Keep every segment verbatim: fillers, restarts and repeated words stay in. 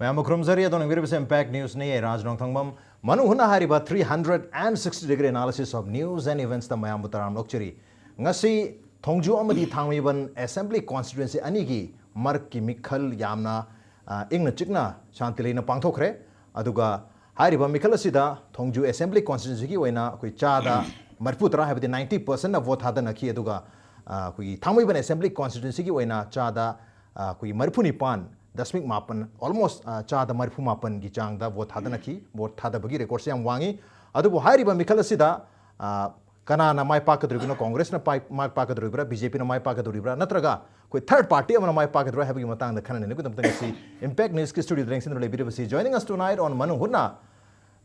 ꯃꯌꯥꯝꯕꯨ ꯈꯨꯔꯨꯝꯖꯔꯤ꯫ ꯑꯗꯣꯝꯅ ꯌꯦꯡꯕꯤꯔꯤꯕꯁꯤ Impact Newsꯅꯤ꯫ ꯑꯩ ꯔꯥꯖ ꯅꯣꯡꯊꯥꯡꯕꯝ꯫ ꯃꯅꯨꯡ ꯍꯨꯠꯅ ꯍꯥꯏꯔꯤꯕ three hundred and sixty degree analysis of news and eventsꯇ ꯃꯌꯥꯝꯕꯨ ꯇꯔꯥꯝꯅ ꯑꯣꯛꯆꯔꯤ꯫ ꯉꯁꯤ ꯊꯣꯡꯖꯨ ꯑꯃꯗꯤ ꯊꯥꯡꯃꯩꯕꯟ Assembly Constituency ꯑꯅꯤꯒꯤ ꯃꯔꯛꯀꯤ ꯃꯤꯈꯜ ꯌꯥꯝꯅ, ꯑ, ꯏꯪꯅ ꯆꯤꯛꯅ ꯁꯥꯟꯇꯤ ꯂꯩꯅ ꯄꯥꯡꯊꯣꯛꯈ꯭ꯔꯦ꯫ ꯑꯗꯨꯒ ꯍꯥꯏꯔꯤꯕ ꯃꯤꯈꯜ ꯑꯁꯤꯗ ꯊꯣꯡꯖꯨ Assembly Constituencyꯒꯤ ꯑꯣꯏꯅ ꯑꯩꯈꯣꯏ ꯆꯥꯗ ꯃꯔꯤꯐꯨ ꯇꯔꯥ, ꯍꯥꯏꯕꯗꯤ ninety percentꯅ vote ꯊꯥꯗꯅꯈꯤ꯫ ꯑꯗꯨꯒ, ꯑ, ꯑꯩꯈꯣꯏꯒꯤ ꯊꯥꯡꯃꯩꯕꯟ Assembly Constituencyꯒꯤ ꯑꯣꯏꯅ ꯆꯥꯗ, ꯑ, ꯑꯩꯈꯣꯏꯒꯤ ꯃꯔꯤꯐꯨ ꯅꯤꯄꯥꯟ ꯗꯁꯃꯤꯛ ꯃꯥꯄꯟ, almost, ꯑ, ꯆꯥꯗ ꯃꯔꯤꯐꯨ ꯃꯥꯄꯟꯒꯤ ꯆꯥꯡꯗ vote ꯊꯥꯗꯅꯈꯤ꯫ Vote ꯊꯥꯗꯕꯒꯤ recordꯁꯦ ꯌꯥꯝ ꯋꯥꯡꯉꯤ꯫ ꯑꯗꯨꯕꯨ ꯍꯥꯏꯔꯤꯕ ꯃꯤꯈꯜ ꯑꯁꯤꯗ, ꯑ, ꯀꯅꯥꯅ ꯃꯥꯏ ꯄꯥꯛꯀꯗꯧꯔꯤꯕꯅꯣ? Congressꯅ ꯄꯥꯏ-, ꯃꯥꯏ ꯄꯥꯛꯀꯗꯧꯔꯤꯕ꯭ꯔꯥ? BJPꯅ ꯃꯥꯏ ꯄꯥꯛꯀꯗꯧꯔꯤꯕ꯭ꯔꯥ? ꯅꯠꯇ꯭ꯔꯒ ꯑꯩꯈꯣꯏ third party ꯑꯃꯅ ꯃꯥꯏ ꯄꯥꯛꯀꯗꯧꯔꯥ ꯍꯥꯏꯕꯒꯤ ꯃꯇꯥꯡꯗ ꯈꯟꯅ ꯅꯩꯅꯕꯒꯤꯗꯃꯛꯇ ꯉꯁꯤ Impact Newsꯀꯤ studioꯗ ꯂꯦꯡꯁꯤꯟꯗꯨꯅ ꯂꯩꯕꯤꯔꯤꯕꯁꯤ, joining us tonight on ꯃꯅꯨꯡ ꯍꯨꯠꯅ,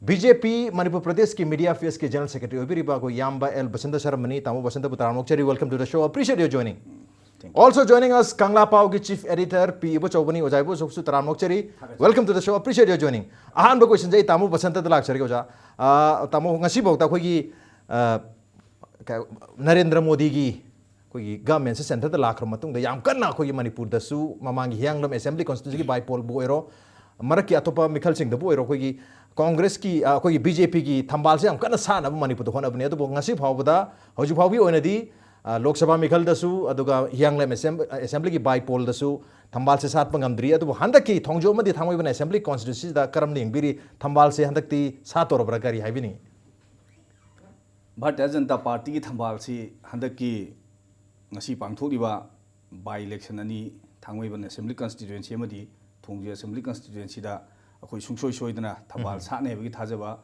BJP ꯃꯅꯤꯄꯨꯔ ꯄ꯭ꯔꯗꯦꯁꯀꯤ media affairsꯀꯤ general secretary ꯑꯣꯏꯕꯤꯔꯤꯕ ꯑꯩꯈꯣꯏ ꯏꯌꯥꯝꯕ ꯑꯦꯜ ꯕꯁꯟꯇ ꯁꯔꯃꯅꯤ꯫ ꯇꯥꯃꯣ ꯕꯁꯟꯇꯕꯨ ꯇꯔꯥꯝꯅ ꯑꯣꯛꯆꯔꯤ, welcome to the show, appreciate your joining. Thank you. Also joining us, ꯀꯪꯂꯥ ꯄꯥꯎꯒꯤ chief editor ꯄꯤ ꯏꯕꯣꯆꯧꯕꯅꯤ꯫ ꯑꯣꯖꯥ ꯏꯕꯣꯆꯧꯁꯨ ꯇꯔꯥꯝꯅ ꯑꯣꯛꯆꯔꯤ, welcome to the show, appreciate your joining. ꯑꯍꯥꯟꯕ questionꯁꯦ ꯑꯩ ꯇꯥꯃꯣ ꯕꯁꯟꯇꯗ ꯂꯥꯛꯆꯔꯒꯦ, ꯑꯣꯖꯥ꯫ ꯑ, ꯇꯥꯃꯣ, ꯉꯁꯤꯐꯥꯎꯗ ꯑꯩꯈꯣꯏꯒꯤ, ꯑ, ꯀ-, ꯅꯔꯦꯟꯗ꯭ꯔ ꯃꯣꯗꯤꯒꯤ ꯑꯩꯈꯣꯏꯒꯤ governmentꯁꯦ centreꯗ ꯂꯥꯛꯈ꯭ꯔ ꯃꯇꯨꯡꯗ ꯌꯥꯝ ꯀꯟꯅ ꯑꯩꯈꯣꯏꯒꯤ ꯃꯅꯤꯄꯨꯔꯗꯁꯨ ꯃꯃꯥꯡꯒꯤ ꯍꯤꯌꯥꯡꯂꯝ Assembly Constituencyꯒꯤ by pollꯕꯨ ꯑꯣꯏꯔꯣ, ꯃꯔꯛꯀꯤ ꯑꯇꯣꯞꯄ ꯃꯤꯈꯜꯁꯤꯡꯗꯕꯨ ꯑꯣꯏꯔꯣ, ꯑꯩꯈꯣꯏꯒꯤ Congressꯀꯤ, ꯑ, ꯑꯩꯈꯣꯏꯒꯤ BJPꯒꯤ ꯊꯝꯕꯥꯜꯁꯦ ꯌꯥꯝ ꯀꯟꯅ ꯁꯥꯠꯅꯕ ꯃꯅꯤꯄꯨꯔꯗ ꯍꯣꯠꯅꯕꯅꯤ꯫ ꯑꯗꯨꯕꯨ ꯉꯁꯤ ꯐꯥꯎꯕꯗ, ꯍꯧꯖꯤꯛ ꯐꯥꯎꯒꯤ ꯑꯣꯏꯅꯗꯤ, ꯑ, ꯂꯣꯛ ꯁꯚꯥ ꯃꯤꯈꯜꯗꯁꯨ, ꯑꯗꯨꯒ ꯍꯤꯌꯥꯡꯂꯝ Assembly, Assemblyꯒꯤ by pollꯗꯁꯨ ꯊꯝꯕꯥꯜꯁꯦ ꯁꯥꯠꯄ ꯉꯝꯗ꯭ꯔꯤ꯫ ꯑꯗꯨꯕꯨ ꯍꯟꯗꯛꯀꯤ ꯊꯣꯡꯖꯨ ꯑꯃꯗꯤ ꯊꯥꯡꯃꯩꯕꯟ Assembly Constituencyꯗ ꯀꯔꯝꯅ ꯌꯦꯡꯕꯤꯔꯤ? ꯊꯝꯕꯥꯜꯁꯦ ꯍꯟꯗꯛꯇꯤ ꯁꯥꯠꯇꯧꯔꯕ꯭ꯔꯥ? ꯀꯔꯤ ꯍꯥꯏꯕꯤꯅꯤꯡꯉꯤ? ꯚꯥꯔꯇꯤꯌ ꯖꯅꯇꯥ ꯄꯥꯔꯇꯤꯒꯤ ꯊꯝꯕꯥꯜꯁꯤ ꯍꯟꯗꯛꯀꯤ ꯉꯁꯤ ꯄꯥꯡꯊꯣꯛꯂꯤꯕ by election ꯑꯅꯤ, ꯊꯥꯡꯃꯩꯕꯟ Assembly Constituency ꯑꯃꯗꯤ ꯊꯣꯡꯖꯨ Assembly Constituencyꯗ ꯑꯩꯈꯣꯏ ꯁꯨꯡꯁꯣꯏ ꯁꯣꯏꯗꯅ ꯊꯝꯕꯥꯜ ꯎꯝ꯫ ꯁꯥꯠꯅꯤ ꯍꯥꯏꯕꯒꯤ ꯊꯥꯖꯕ,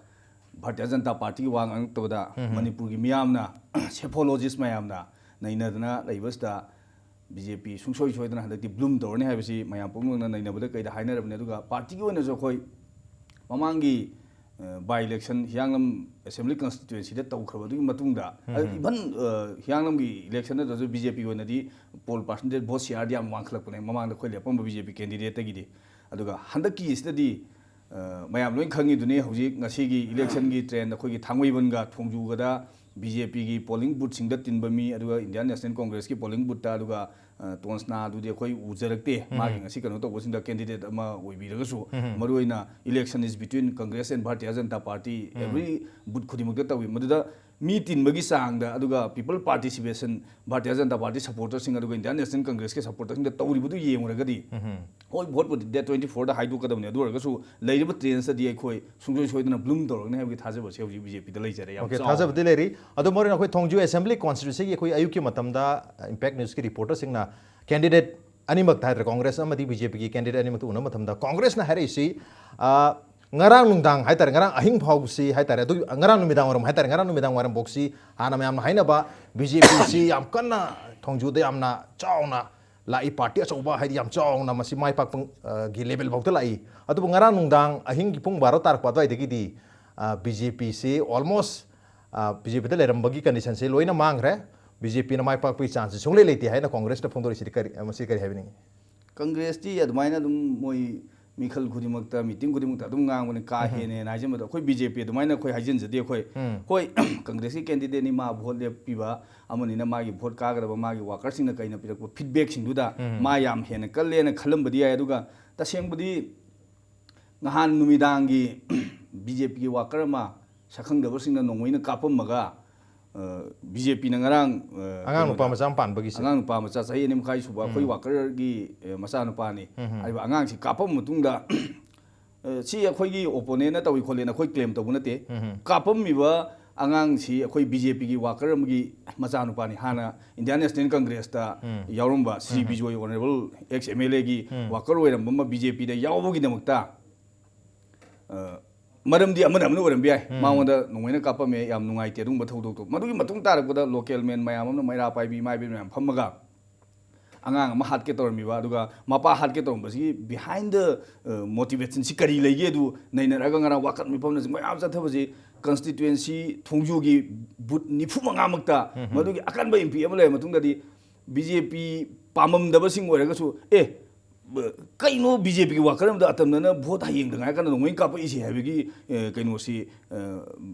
ꯚꯥꯔꯇꯤꯌ ꯖꯅꯇꯥ ꯄꯥꯔꯇꯤꯒꯤ ꯋꯥ ꯉꯥꯡꯉꯛꯇꯕꯗ ꯎꯝ꯫ ꯃꯅꯤꯄꯨꯔꯒꯤ ꯃꯤꯌꯥꯝꯅ, ꯁꯦꯐꯣꯂꯣꯖꯤꯁ ꯃꯌꯥꯝꯅ ꯅꯩꯅꯗꯅ ꯂꯩꯕꯁꯤꯗ, BJP ꯁꯨꯡꯁꯣꯏ ꯁꯣꯏꯗꯅ ꯍꯟꯗꯛꯇꯤ bloom ꯇꯧꯔꯅꯤ ꯍꯥꯏꯕꯁꯤ ꯃꯌꯥꯝ ꯄꯨꯝꯅꯃꯛꯅ ꯅꯩꯅꯕꯗ ꯀꯩꯗ ꯍꯥꯏꯅꯔꯕꯅꯤ꯫ ꯑꯗꯨꯒ ꯄꯥꯔꯇꯤꯒꯤ ꯑꯣꯏꯅꯁꯨ ꯑꯩꯈꯣꯏ ꯃꯃꯥꯡꯒꯤ, ꯑ, by election ꯍꯤꯌꯥꯡꯂꯝ Assembly Constituencyꯗ ꯇꯧꯈ꯭ꯔꯕꯗꯨꯒꯤ ꯃꯇꯨꯡꯗ, ꯎꯝ꯫ even, ꯑ, ꯍꯤꯌꯥꯡꯂꯝꯒꯤ election ꯅꯠꯇ꯭ꯔꯁꯨ BJPꯒꯤ ꯑꯣꯏꯅꯗꯤ poll percentage, vote shareꯗꯤ ꯌꯥꯝ ꯋꯥꯡꯈꯠꯂꯛꯄꯅꯦ ꯃꯃꯥꯡꯗ ꯑꯩꯈꯣꯏ ꯂꯦꯞꯄꯝꯕ BJP candidateꯇꯒꯤꯗꯤ꯫ ꯑꯗꯨꯒ ꯍꯟꯗꯛꯀꯤꯁꯤꯗꯗꯤ, ꯑ, ꯃꯌꯥꯝ ꯂꯣꯏ ꯈꯪꯉꯤꯗꯨꯅꯤ, ꯍꯧꯖꯤꯛ ꯉꯁꯤꯒꯤ electionꯒꯤ trend ꯑꯩꯈꯣꯏꯒꯤ ꯊꯥꯡꯃꯩꯕꯟꯒ ꯊꯣꯡꯖꯨꯒꯗ BJPꯒꯤ polling boothꯁꯤꯡꯗ ꯇꯤꯟꯕ ꯃꯤ, ꯑꯗꯨꯒ Indian National Congressꯀꯤ polling boothꯇ, ꯑꯗꯨꯒ ꯑ, ꯇꯣꯟꯁꯅꯥꯗꯨꯗꯤ ꯑꯩꯈꯣꯏ ꯎꯖꯔꯛꯇꯦ꯫ ꯃꯥꯒꯤ ꯉꯁꯤ ꯀꯩꯅꯣ ꯇꯧꯕꯁꯤꯡꯗ candidate ꯑꯃ ꯑꯣꯏꯕꯤꯔꯒꯁꯨ, ꯃꯔꯨꯑꯣꯏꯅ election is between Congress and Bharatiya Janata Party, every booth ꯈꯨꯗꯤꯡꯃꯛꯇ ꯇꯧꯏ꯫ ꯃꯗꯨꯗ ꯃꯤ ꯇꯤꯟꯕꯒꯤ ꯆꯥꯡꯗ, ꯑꯗꯨꯒ people participation, Bharatiya Janata Party supporterꯁꯤꯡ ꯑꯗꯨꯒ Indian National Congressꯀꯤ supporterꯁꯤꯡꯗ ꯇꯧꯔꯤꯕꯗꯨ ꯌꯦꯡꯉꯨꯔꯒꯗꯤ, ꯍꯣꯏ, voteꯄꯨꯗꯤ date twenty fourꯗ ꯍꯥꯏꯗꯣꯛꯀꯗꯕꯅꯤ, ꯑꯗꯨ ꯑꯣꯏꯔꯒꯁꯨ ꯂꯩꯔꯤꯕ trendsꯇꯗꯤ ꯑꯩꯈꯣꯏ ꯁꯨꯡꯁꯣꯏ ꯁꯣꯏꯗꯅ bloom ꯇꯧꯔꯛꯅꯤ ꯍꯥꯏꯕꯒꯤ ꯊꯥꯖꯕꯁꯦ ꯍꯧꯖꯤꯛ BJPꯗ ꯂꯩꯖꯔꯦ꯫ ꯌꯥꯝ OK, ꯆꯥꯎꯅ꯫ ꯊꯥꯖꯕꯗꯤ ꯂꯩꯔꯤ꯫ ꯑꯗꯣ ꯃꯔꯨ ꯑꯣꯏꯅ ꯑꯩꯈꯣꯏ ꯊꯣꯡꯖꯨ assembly constituencyꯒꯤ ꯑꯩꯈꯣꯏ ꯑꯌꯨꯛꯀꯤ ꯃꯇꯝꯗ Impact Newsꯀꯤ reporterꯁꯤꯡꯅ candidate ꯑꯅꯤꯃꯛꯇ ꯍꯥꯏꯇꯥꯔꯦ, Congress ꯑꯃꯗꯤ BJPꯒꯤ candidate ꯑꯅꯤꯃꯛꯇ ꯎꯅꯕ ꯃꯇꯝꯗ Congressꯅ ꯍꯥꯏꯔꯛꯏꯁꯤ, ꯑ, ꯉꯔꯥꯡ ꯅꯨꯡꯗꯥꯡ ꯍꯥꯏꯇꯥꯔꯦ, ꯉꯔꯥꯡ ꯑꯍꯤꯡ ꯐꯥꯎꯕꯁꯤ ꯍꯥꯏꯇꯥꯔꯦ, ꯑꯗꯨ ꯉꯔꯥꯡ ꯅꯨꯃꯤꯗꯥꯡ ꯋꯥꯏꯔꯝ ꯍꯥꯏꯇꯥꯔꯦ, ꯉꯔꯥꯡ ꯅꯨꯃꯤꯗꯥꯡ ꯋꯥꯏꯔꯝ ꯐꯥꯎꯁꯤ ꯍꯥꯟꯅ ꯃꯌꯥꯝꯅ ꯍꯥꯏꯅꯕ BJPꯁꯤ ꯌꯥꯝ ꯀꯟꯅ ꯊꯣꯡꯖꯨꯗ ꯌꯥꯝꯅ ꯆꯥꯎꯅ ꯂꯥꯛꯏ, party ꯑꯆꯧꯕ, ꯍꯥꯏꯗꯤ ꯌꯥꯝ ꯆꯥꯎꯅ ꯃꯁꯤ ꯃꯥꯏ ꯄꯥꯛꯄ, ꯑ, ꯒꯤ level ꯐꯥꯎꯗ ꯂꯥꯛꯏ꯫ ꯑꯗꯨꯕꯨ ꯉꯔꯥꯡ ꯅꯨꯡꯗꯥꯡ ꯑꯍꯤꯡꯒꯤ ꯄꯨꯡ ꯕꯥꯔꯣ ꯇꯥꯔꯛꯄ ꯑꯗꯨꯋꯥꯏꯗꯒꯤꯗꯤ, ꯑ, BJPꯁꯤ almost, ꯑ, BJPꯗ ꯂꯩꯔꯝꯕꯒꯤ conditionꯁꯤ ꯂꯣꯏꯅ ꯃꯥꯡꯈ꯭ꯔꯦ꯫ BJPꯅ ꯃꯥꯏ ꯄꯥꯛꯄꯒꯤ chanceꯁꯤ ꯁꯨꯡꯂꯩ ꯂꯩꯇꯦ ꯍꯥꯏꯅ Congressꯅ ꯐꯣꯡꯗꯣꯔꯛꯏꯁꯤꯗꯤ ꯀꯔꯤ, ꯃꯁꯤ ꯀꯔꯤ ꯍꯥꯏꯕꯤꯅꯤꯡꯉꯤ? Congressꯇꯤ ꯑꯗꯨꯃꯥꯏꯅ ꯑꯗꯨꯝ ꯃꯣꯏ ꯃꯤꯈꯜ ꯈꯨꯗꯤꯡꯃꯛꯇ, meeting ꯈꯨꯗꯤꯡꯃꯛꯇ ꯑꯗꯨꯝ ꯉꯥꯡꯕꯅꯤ, ꯀꯥ ꯍꯦꯟꯅ ꯍꯦꯟꯅ ꯍꯥꯏꯖꯟꯕꯗꯣ꯫ ꯑꯩꯈꯣꯏ BJP ꯑꯗꯨꯃꯥꯏꯅ ꯑꯩꯈꯣꯏ ꯍꯥꯏꯖꯤꯟꯖꯗꯦ꯫ ꯑꯩꯈꯣꯏ, ꯍꯣꯏ, Congressꯀꯤ candidateꯅꯤ, ꯃꯥ vote ꯂꯦꯞꯄꯤꯕ ꯑꯃꯅꯤꯅ ꯃꯥꯒꯤ vote ꯀꯥꯒꯗꯕ, ꯃꯥꯒꯤ workerꯁꯤꯡꯅ ꯀꯩꯅ ꯄꯤꯔꯛꯄ feedbackꯁꯤꯡꯗꯨꯗ ꯃꯥ ꯌꯥꯝ ꯍꯦꯟꯅ ꯀꯜꯂꯦꯅ ꯈꯜꯂꯝꯕꯗꯤ ꯌꯥꯏ, ꯑꯗꯨꯒ ꯇꯁꯦꯡꯕꯗꯤ ꯉꯍꯥꯟ ꯅꯨꯃꯤꯗꯥꯡꯒꯤ BJPꯒꯤ worker ꯑꯃ ꯁꯛꯈꯪꯗꯕꯁꯤꯡꯅ ꯅꯣꯡꯃꯩꯅ ꯀꯥꯞꯄꯝꯃꯒ, ꯑ, BJPꯅ ꯉꯔꯥꯡ, ꯑ, ꯑꯉꯥꯡ ꯅꯨꯄꯥ ꯀꯩꯅꯣꯗ, ꯃꯆꯥ ꯑꯃ ꯄꯥꯟꯕꯒꯤꯁꯦ꯫ ꯑꯉꯥꯡ ꯅꯨꯄꯥ ꯃꯆꯥ ꯆꯍꯤ ꯑꯅꯤ ꯃꯈꯥꯏ ꯁꯨꯕ ꯑꯩꯈꯣꯏ workerꯒꯤ, ꯑ, ꯃꯆꯥꯅꯨꯄꯥꯅꯤ꯫ ꯍꯥꯏꯔꯤꯕ ꯑꯉꯥꯡꯁꯤ ꯀꯥꯞꯄꯝꯕ ꯃꯇꯨꯡꯗ, ꯑ, ꯁꯤ ꯑꯩꯈꯣꯏꯒꯤ opponentꯅ ꯇꯧꯏ ꯈꯣꯠꯂꯦꯅ ꯑꯩꯈꯣꯏ claim ꯇꯧꯕ ꯅꯠꯇꯦ꯫ ꯀꯥꯞꯄꯝꯃꯤꯕ ꯑꯉꯥꯡꯁꯤ ꯑꯩꯈꯣꯏ BJPꯒꯤ worker ꯑꯃꯒꯤ ꯃꯆꯥꯅꯨꯄꯥꯅꯤ꯫ ꯍꯥꯟꯅ Indian National Congressꯇ ꯌꯥꯎꯔꯝꯕ Shri Bijoy, honourable ex MLAꯒꯤ worker ꯑꯣꯏꯔꯝꯕ ꯑꯃ BJPꯗ ꯌꯥꯎꯕꯒꯤꯗꯃꯛꯇ, ꯑ, ꯃꯔꯝꯗꯤ ꯑꯃꯅ ꯑꯃꯅ ꯑꯣꯏꯔꯝꯕ ꯌꯥꯏ꯫ ꯃꯉꯣꯟꯗ ꯅꯣꯡꯃꯩꯅ ꯀꯥꯞꯄꯝꯃꯦ, ꯌꯥꯝ ꯅꯨꯡꯉꯥꯏꯇꯦ ꯑꯗꯨꯒꯨꯝꯕ ꯊꯧꯗꯣꯛꯇꯣ꯫ ꯃꯗꯨꯒꯤ ꯃꯇꯨꯡ ꯇꯥꯔꯛꯄꯗ local man ꯃꯌꯥꯝ ꯑꯃꯅ, ꯃꯩꯔꯥ ꯄꯥꯏꯕꯤ ꯏꯃꯥ ꯏꯕꯦꯟ ꯃꯌꯥꯝ ꯐꯝꯃꯒ ꯑꯉꯥꯡ ꯑꯃ ꯍꯥꯠꯀꯦ ꯇꯧꯔꯝꯃꯤꯕ, ꯑꯗꯨꯒ ꯃꯄꯥ ꯍꯥꯠꯀꯦ ꯇꯧꯔꯝꯕꯁꯤꯒꯤ behind the, ꯑ, motivationꯁꯤ ꯀꯔꯤ ꯂꯩꯒꯦ ꯑꯗꯨ ꯅꯩꯅꯔꯒ ꯉꯔꯥꯡ ꯋꯥꯀꯠ ꯃꯤꯐꯝꯅ ꯃꯌꯥꯝ ꯆꯠꯊꯕꯁꯤ constituency ꯊꯣꯡꯖꯨꯒꯤ booth ꯅꯤꯐꯨ ꯃꯉꯥꯃꯛꯇ ꯃꯗꯨꯒꯤ ꯑꯀꯟꯕ MP ꯑꯃ ꯂꯩꯔ ꯃꯇꯨꯡꯗꯗꯤ BJP ꯄꯥꯝꯃꯝꯗꯕꯁꯤꯡ ꯑꯣꯏꯔꯒꯁꯨ, ꯑꯦ, ꯀꯩꯅꯣ ꯕꯤ ꯖꯦ ꯄꯤꯒꯤ ꯋꯥꯀꯔ ꯑꯃꯗ ꯑꯇꯝꯅꯅ ꯚꯣꯠ ꯍꯌꯦꯡꯗ ꯉꯥꯏꯔꯀꯥꯟꯗ ꯅꯣꯡꯃꯩ ꯀꯥꯞꯄꯛꯏꯁꯦ ꯍꯥꯏꯕꯒꯤ ꯑ, ꯀꯩꯅꯣꯁꯤ ꯑ,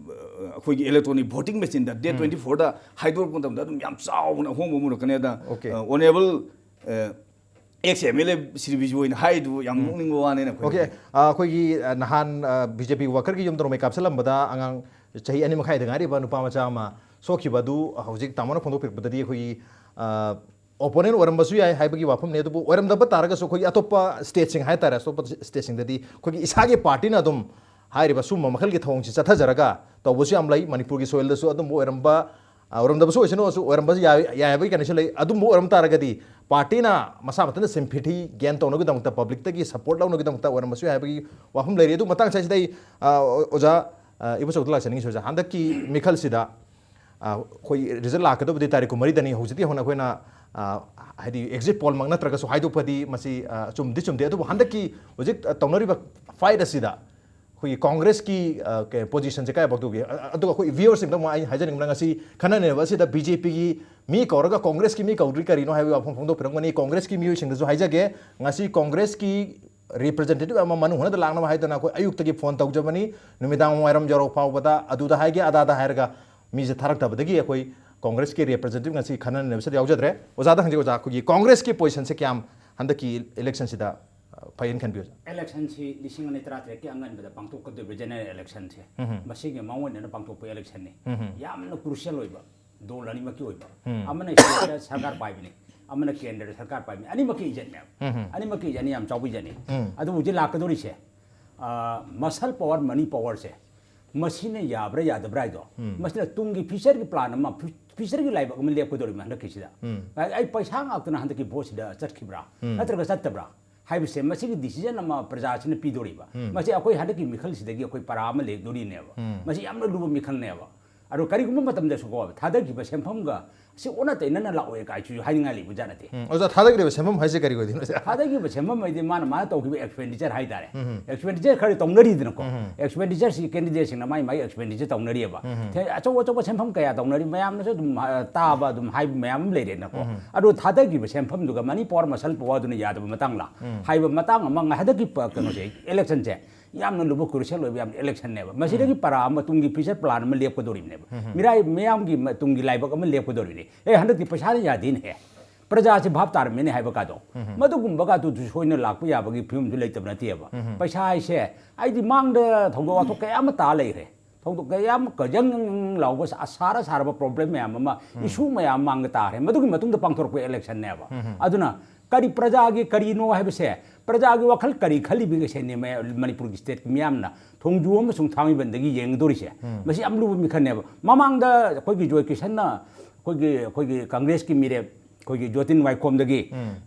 ꯑꯩꯈꯣꯏꯒꯤ ꯏꯂꯦꯛꯇ꯭ꯔꯣꯅꯤꯛ ꯚꯣꯇꯤꯡ ꯃꯦꯆꯤꯟꯗ ꯗꯦꯠ ꯇ꯭ꯋꯦꯟꯇꯤ ꯐꯣꯔꯗ ꯍꯥꯏꯗꯣꯔꯛꯄ ꯃꯇꯝꯗ ꯑꯗꯨꯝ ꯌꯥꯝ ꯆꯥꯎꯅ ꯑꯍꯣꯡꯕ ꯑꯃ ꯎꯔꯛꯀꯅꯤ ꯑꯗ Okay. Honourable ex M L A Shri ꯕꯤꯖꯣꯏꯅ ꯍꯥꯏꯗꯨ ꯌꯥꯝ ꯅꯣꯛꯅꯤꯡꯕ ꯋꯥꯅꯦꯅ ꯑꯩꯈꯣꯏ ꯑꯣꯀꯦ ꯑꯩꯈꯣꯏꯒꯤ ꯑ, ꯅꯍꯥꯟ ꯕꯤ ꯖꯦ ꯄꯤ ꯋꯥꯀꯔꯒꯤ ꯌꯨꯝꯗ ꯅꯣꯡꯃꯩ ꯀꯥꯞꯁꯤꯜꯂꯝꯕꯗ ꯑꯉꯥꯡ ꯆꯍꯤ ꯑꯅꯤ ꯃꯈꯥꯏꯗ ꯉꯥꯏꯔꯤꯕ ꯅꯨꯄꯥ ꯃꯆꯥ ꯑꯃ ꯁꯣꯛꯈꯤꯕ ꯑꯗꯨ ꯍꯧꯖꯤꯛ ꯇꯥꯃꯣꯅ ꯐꯣꯡꯗꯣꯛꯄꯤꯔꯛꯄꯗꯗꯤ ꯑꯩꯈꯣꯏꯒꯤ ꯑꯣꯄꯣꯅꯦꯟ ꯑꯣꯏꯔꯝꯕꯁꯨ ꯌꯥꯏ ꯍꯥꯏꯕꯒꯤ ꯋꯥꯐꯝꯅꯤ ꯑꯗꯨꯕꯨ ꯑꯣꯏꯔꯝꯗꯕ ꯇꯥꯔꯒꯁꯨ ꯑꯩꯈꯣꯏꯒꯤ ꯑꯇꯣꯞꯄ ꯁ꯭ꯇꯦꯠꯁꯤꯡ ꯍꯥꯏꯇꯥꯔꯦ ꯑꯇꯣꯞꯄ ꯁ꯭ꯇꯦꯠꯁꯤꯡꯗꯗꯤ ꯑꯩꯈꯣꯏꯒꯤ ꯏꯁꯥꯒꯤ ꯄꯥꯔꯇꯤꯅ ꯑꯗꯨꯝ ꯍꯥꯏꯔꯤꯕ ꯁꯨꯝꯕ ꯃꯈꯜꯒꯤ ꯊꯧꯑꯣꯡꯁꯤ ꯆꯠꯊꯖꯔꯒ ꯇꯧꯕꯁꯨ ꯌꯥꯝ ꯂꯩ ꯃꯅꯤꯄꯨꯔꯒꯤ ꯁꯣꯏꯜꯗꯁꯨ ꯑꯗꯨꯝꯕ ꯑꯣꯏꯔꯝꯕ ꯑ, ꯑꯣꯏꯔꯝꯗꯕꯁꯨ ꯑꯣꯏꯁꯅꯨ ꯑꯣꯏꯔꯝꯕꯁꯨ ꯌꯥꯏ ꯌꯥꯏ ꯍꯥꯏꯕꯒꯤ ꯀꯟꯗꯤꯁꯟ ꯂꯩ ꯑꯗꯨꯝꯕ ꯑꯣꯏꯔꯝ ꯇꯥꯔꯒꯗꯤ ꯄꯥꯔꯇꯤꯅ ꯃꯁꯥ ꯃꯊꯟꯇ ꯁꯤꯝꯄꯦꯊꯤ ꯒꯦꯟ ꯇꯧꯅꯕꯒꯤꯗꯃꯛꯇ ꯄꯕ꯭ꯂꯤꯛꯇꯒꯤ ꯁꯄꯣꯔꯠ ꯂꯧꯅꯕꯒꯤꯗꯃꯛꯇ ꯑꯣꯏꯔꯝꯕꯁꯨ ꯌꯥꯏ ꯍꯥꯏꯕꯒꯤ ꯋꯥꯐꯝ ꯂꯩꯔꯤ ꯑꯗꯨ ꯃꯇꯥꯡ ꯑꯁꯤꯗ ꯑꯩ ꯑ, ꯑꯣꯖꯥ ꯑ, ꯏꯕꯣꯆꯧꯗ ꯂꯥꯛꯆꯅꯤꯡꯉꯤ ꯑꯣꯖꯥ ꯍꯟꯗꯛꯀꯤ ꯃꯤꯈꯜꯁꯤꯗ ꯑ, ꯑꯩꯈꯣꯏ ꯔꯤꯖꯜ ꯂꯥꯛꯀꯗꯕꯗꯤ ꯇꯥꯔꯤꯛ ꯀꯨꯟꯃꯔꯤꯗꯅꯤ ꯍꯧꯖꯤꯛꯇꯤ ꯍꯧꯅ ꯑꯩꯈꯣꯏꯅ ꯑ, ꯍꯥꯏꯗꯤ ꯑꯦꯛꯖꯤꯠ ꯄꯣꯜꯃꯛ ꯅꯠꯇ꯭ꯔꯒꯁꯨ ꯍꯥꯏꯗꯣꯛꯄꯗꯤ ꯃꯁꯤ ꯑ, ꯆꯨꯝꯗꯤ ꯆꯨꯝꯗꯦ ꯑꯗꯨꯕꯨ ꯍꯟꯗꯛꯀꯤ ꯍꯧꯖꯤꯛ ꯑ, ꯇꯧꯅꯔꯤꯕ ꯐꯥꯏꯠ ꯑꯁꯤꯗ ꯑꯩꯈꯣꯏꯒꯤ ꯀꯣꯡꯒ꯭ꯔꯦꯁꯀꯤ ꯄꯣꯖꯤꯁꯟꯁꯦ ꯀꯥꯏꯐꯥꯎ ꯇꯧꯒꯦ ꯑ- ꯑꯗꯨꯒ ꯑꯩꯈꯣꯏ ꯚꯤꯌꯔꯁꯤꯡꯗ ꯑꯃꯨꯛ ꯑꯩ ꯍꯥꯏꯖꯅꯤꯡꯕꯅ ꯉꯁꯤ ꯈꯟꯅ ꯅꯩꯅꯕ ꯑꯁꯤꯗ ꯕꯤ ꯖꯦ ꯄꯤꯒꯤ ꯃꯤ ꯀꯧꯔꯒ ꯀꯣꯡꯒ꯭ꯔꯦꯁꯀꯤ ꯃꯤ ꯀꯧꯗ꯭ꯔꯤ ꯀꯔꯤꯅꯣ ꯍꯥꯏꯕꯒꯤ ꯋꯥꯐꯝ ꯐꯣꯡꯗꯣꯛꯄꯤꯔꯝꯒꯅꯤ ꯀꯣꯡꯒ꯭ꯔꯦꯁꯀꯤ ꯃꯤꯑꯣꯏꯁꯤꯡꯗꯁꯨ ꯍꯥꯏꯖꯒꯦ ꯉꯁꯤ ꯀꯣꯡꯒ꯭ꯔꯦꯁꯀꯤ ꯔꯤꯄ꯭ꯔꯖꯦꯟꯇꯦꯇꯤꯚ ꯑꯃ ꯃꯅꯨꯡ ꯍꯨꯠꯅꯗ ꯂꯥꯛꯅꯕ ꯍꯥꯏꯗꯅ ꯑꯩꯈꯣꯏ ꯑꯌꯨꯛꯇꯒꯤ ꯐꯣꯟ ꯇꯧꯖꯕꯅꯤ ꯅꯨꯃꯤꯗꯥꯡ ꯋꯥꯏꯔꯝ ꯌꯧꯔꯛ ꯐꯥꯎꯕꯗ ꯑꯗꯨꯗ ꯍꯥꯏꯒꯦ ꯑꯗꯥꯗ ꯍꯥꯏꯔꯒ ꯃꯤꯁꯦ ꯊꯥꯔꯛꯇꯕꯗꯒꯤ ꯑꯩꯈꯣꯏ ꯀꯣꯡꯒ꯭ꯔꯦꯁꯀꯤ ꯔꯤꯄ꯭ꯔꯖꯦꯟꯇꯦꯇꯤꯚ ꯉꯁꯤ ꯈꯟꯅ ꯅꯩꯅꯕꯁꯤꯗ ꯌꯥꯎꯖꯗ꯭ꯔꯦ ꯑꯣꯖꯥꯗ ꯍꯪꯖꯒꯦ ꯑꯣꯖꯥ ꯑꯩꯈꯣꯏꯒꯤ ꯀꯣꯡꯒ꯭ꯔꯦꯁꯀꯤ ꯄꯣꯖꯤꯁꯟꯁꯦ ꯀꯌꯥꯝ ꯍꯟꯗꯛꯀꯤ ꯏꯂꯦꯛꯁꯟꯁꯤꯗ ꯐꯩꯌꯦꯅ ꯈꯟꯕꯤ ꯑꯣꯖꯥ ꯏꯂꯦꯛꯁꯟꯁꯤ ꯂꯤꯁꯤꯡ ꯑꯅꯤ ꯇꯔꯥꯇꯔꯦꯠꯀꯤ ꯑꯉꯟꯕꯗ ꯄꯥꯡꯊꯣꯛꯀꯗꯣꯏꯕ ꯖꯦꯅꯔꯦꯜ ꯏꯂꯦꯛꯁꯟꯁꯦ ꯃꯁꯤꯒꯤ ꯃꯥꯡꯑꯣꯏꯅꯅ ꯄꯥꯡꯊꯣꯛꯄ ꯏꯂꯦꯛꯁꯟꯅꯤ ꯌꯥꯝꯅ ꯀ꯭ꯔꯨꯁꯤꯌꯦꯜ ꯑꯣꯏꯕ ꯗꯣꯜ ꯑꯅꯤꯃꯛꯀꯤ ꯑꯣꯏꯕ ꯑꯃꯅ ꯁ꯭ꯇꯦꯠꯇ ꯁꯔꯀꯥꯔ ꯄꯥꯏꯕꯅꯤ ꯑꯃꯅ ꯀꯦꯟꯗ꯭ꯔꯗ ꯁꯔꯀꯥꯔ ꯄꯥꯏꯕꯅꯤ ꯑꯅꯤꯃꯛꯀꯤ ꯏꯖꯠꯅꯦꯕ ꯑꯅꯤꯃꯛꯀꯤ ꯏꯖꯠꯅꯤ ꯌꯥꯝ ꯆꯥꯎꯕ ꯏꯖꯠꯅꯤ ꯑꯗꯨꯕꯨ ꯍꯧꯖꯤꯛ ꯂꯥꯛꯀꯗꯧꯔꯤꯁꯦ ꯃꯁꯜ ꯄꯋꯥꯔ ꯃꯅꯤ ꯄꯋꯥꯔꯁꯦ ꯃꯁꯤꯅ ꯌꯥꯕ꯭ꯔꯥ ꯌꯥꯗꯕ꯭ꯔꯥ ꯍꯥꯏꯗꯣ ꯃꯁꯤꯅ ꯇꯨꯡꯒꯤ ꯐ꯭ꯌꯨꯆꯔꯒꯤ ꯄ꯭ꯂꯥꯟ ꯑꯃ ꯐ꯭ꯌꯨꯆꯔꯒꯤ ꯂꯥꯏꯕꯛ ꯑꯃ ꯂꯦꯞꯀꯗꯧꯔꯤꯕ ꯍꯟꯗꯛꯀꯤꯁꯤꯗ ꯑꯩ ꯄꯩꯁꯥ ꯉꯥꯛꯇꯅ ꯍꯟꯗꯛꯀꯤ ꯚꯣꯠꯁꯤꯗ ꯆꯠꯈꯤꯕ꯭ꯔꯥ ꯅꯠꯇ꯭ꯔꯒ ꯆꯠꯇꯕ꯭ꯔꯥ ꯍꯥꯏꯕꯁꯦ ꯃꯁꯤꯒꯤ ꯗꯤꯁꯤꯖꯟ ꯑꯃ ꯄ꯭ꯔꯖꯥꯁꯤꯅ ꯄꯤꯗꯣꯔꯤꯕ ꯃꯁꯤ ꯑꯩꯈꯣꯏ ꯍꯟꯗꯛꯀꯤ ꯃꯤꯈꯜꯁꯤꯗꯒꯤ ꯑꯩꯈꯣꯏ ꯄꯔꯥ ꯑꯃ ꯂꯦꯞꯗꯣꯔꯤꯅꯦꯕ ꯃꯁꯤ ꯌꯥꯝꯅ ꯂꯨꯕ ꯃꯤꯈꯜꯅꯦꯕ ꯑꯗꯣ ꯀꯔꯤꯒꯨꯝꯕ ꯃꯇꯝꯗꯁꯨꯀꯣ, ꯊꯥꯗꯈꯤꯕ ꯁꯦꯟꯐꯝꯒ ꯁꯤ ꯑꯣꯟꯅ ꯇꯩꯅꯅ ꯂꯥꯛꯑꯣꯏ ꯀꯥꯏꯁꯨ ꯍꯥꯏꯅꯤꯡꯉꯥꯏ ꯂꯩꯕꯖꯥꯠ ꯅꯠꯇꯦ꯫ ꯎꯝ, ꯑꯣꯖꯥ, ꯊꯥꯗꯈ꯭ꯔꯤꯕ ꯁꯦꯟꯐꯝ ꯍꯥꯏꯁꯦ ꯀꯔꯤ ꯑꯣꯏꯗꯣꯏꯅꯣ, ꯑꯣꯖꯥ? ꯊꯥꯗꯈꯤꯕ ꯁꯦꯟꯐꯝ ꯍꯥꯏꯗꯤ ꯃꯥꯅ ꯃꯥꯅ ꯇꯧꯈꯤꯕ ꯑꯦꯛꯁꯄꯦꯟꯗꯤꯆꯔ ꯍꯥꯏꯇꯥꯔꯦ꯫ ꯑꯦꯛꯁꯄꯦꯟꯗꯤꯆꯔ ꯈꯔ ꯇꯧꯅꯔꯤꯗꯅꯀꯣ꯫ ꯑꯦꯛꯁꯄꯦꯟꯗꯤꯆꯔꯁꯤ ꯀꯦꯟꯗꯤꯗꯦꯠꯁꯤꯡꯅ ꯃꯥꯏ ꯃꯥꯏ ꯑꯦꯛꯁꯄꯦꯟꯗꯤꯆꯔ ꯇꯧꯅꯔꯤꯑꯕ꯫ ꯊꯦ-, ꯑꯆꯧ ꯑꯆꯧꯕ ꯁꯦꯟꯐꯝ ꯀꯌꯥ ꯇꯧꯅꯔꯤ, ꯃꯌꯥꯝꯅꯁꯨ ꯑꯗꯨꯝ, ꯑ, ꯇꯥꯕ ꯑꯗꯨꯝ ꯍꯥꯏꯕ ꯃꯌꯥꯝ ꯑꯃ ꯂꯩꯔꯦꯅꯀꯣ꯫ ꯑꯗꯣ ꯊꯥꯗꯈꯤꯕ ꯁꯦꯟꯐꯝꯗꯨꯒ ꯃꯅꯤ ꯄꯋꯥꯔ ꯃꯁꯜ ꯄꯋꯥꯔꯗꯨꯅ ꯌꯥꯗꯕ ꯃꯇꯥꯡꯂ ꯍꯥꯏꯕ ꯃꯇꯥꯡ ꯑꯃ ꯉ-, ꯍꯟꯗꯛꯀꯤ ꯄ-, ꯀꯩꯅꯣꯁꯦ, ꯏꯂꯦꯛꯁꯟꯁꯦ ꯌꯥꯝꯅ ꯂꯨꯕ, ꯀ꯭ꯔꯨꯁꯤꯌꯦꯜ ꯑꯣꯏꯕ ꯌꯥꯝ ꯏꯂꯦꯛꯁꯟꯅꯦꯕ꯫ ꯃꯁꯤꯗꯒꯤ ꯄꯔꯥ ꯑꯃ, ꯇꯨꯡꯒꯤ ꯐ꯭ꯌꯨꯆꯔ ꯄ꯭ꯂꯥꯟ ꯑꯃ ꯂꯦꯞꯀꯗꯧꯔꯤꯕꯅꯦꯕ꯫ ꯃꯤꯔꯥꯏ ꯃꯤꯌꯥꯝꯒꯤ ꯃ-, ꯇꯨꯡꯒꯤ ꯂꯥꯏꯕꯛ ꯑꯃ ꯂꯦꯞꯀꯗꯧꯔꯤꯕꯅꯤ꯫ ꯑꯦ, ꯍꯟꯗꯛꯇꯤ ꯄꯩꯁꯥꯅ ꯌꯥꯗꯦꯅꯦꯍꯦ, ꯄ꯭ꯔꯖꯥꯁꯤ ꯚꯥꯞ ꯇꯥꯔꯝꯃꯦꯅꯦ ꯍꯥꯏꯕ ꯀꯥꯗꯣ, ꯃꯗꯨꯒꯨꯝꯕ ꯀꯥꯗꯨꯁꯨ ꯁꯣꯏꯅ ꯂꯥꯛꯄ ꯌꯥꯕꯒꯤ ꯐꯤꯕꯝꯁꯨ ꯂꯩꯇꯕ ꯅꯠꯇꯦꯕ꯫ ꯄꯩꯁꯥ ꯍꯥꯏꯁꯦ, ꯑꯩꯗꯤ ꯃꯥꯡꯗ ꯊꯧꯗꯣꯛ ꯋꯥꯊꯣꯛ ꯀꯌꯥ ꯑꯃ ꯇꯥ ꯂꯩꯈ꯭ꯔꯦ꯫ ꯊꯧꯗꯣꯛ ꯀꯌꯥ ꯑꯃ ꯀꯖꯪ ꯂꯥꯎꯕ ꯁꯥ-, ꯁꯥꯔ ꯁꯥꯔꯕ ꯄ꯭ꯔꯣꯕ꯭ꯂꯦꯝ ꯃꯌꯥꯝ ꯑꯃ, ꯏꯁꯨ ꯃꯌꯥꯝ ꯃꯥꯡꯗ ꯇꯥꯈ꯭ꯔꯦ꯫ ꯃꯗꯨꯒꯤ ꯃꯇꯨꯡꯗ ꯄꯥꯡꯊꯣꯔꯛꯄ ꯏꯂꯦꯛꯁꯟꯅꯦꯕ꯫ ꯑꯗꯨꯅ ꯀꯔꯤ ꯄ꯭ꯔꯖꯥꯒꯤ ꯀꯔꯤꯅꯣ ꯍꯥꯏꯕꯁꯦ, ꯄ꯭ꯔꯖꯥꯒꯤ ꯋꯥꯈꯜ ꯀꯔꯤ ꯈꯜꯂꯤꯕꯒꯦ ꯁꯤꯅꯦ ꯃ-, ꯃꯅꯤꯄꯨꯔꯒꯤ ꯁ꯭ꯇꯦꯠꯀꯤ ꯃꯤꯌꯥꯝꯅ ꯊꯣꯡꯖꯨ ꯑꯃꯁꯨꯡ ꯊꯥꯡꯃꯩꯕꯟꯗꯒꯤ ꯌꯦꯡꯒꯗꯧꯔꯤꯁꯦ꯫ ꯃꯁꯤ ꯌꯥꯝ ꯂꯨꯕ ꯃꯤꯈꯜꯅꯦꯕ꯫ ꯃꯃꯥꯡꯗ ꯑꯩꯈꯣꯏꯒꯤ ꯖꯣꯏ ꯀꯤꯁꯟꯅ ꯑꯩꯈꯣꯏꯒꯤ, ꯑꯩꯈꯣꯏꯒꯤ ꯀꯪꯒ꯭ꯔꯦꯁꯀꯤ ꯃꯤꯔꯦꯞ ꯑꯩꯈꯣꯏꯒꯤ ꯖꯣꯇꯤꯟ ꯋꯥꯏꯈꯣꯝꯗꯒꯤ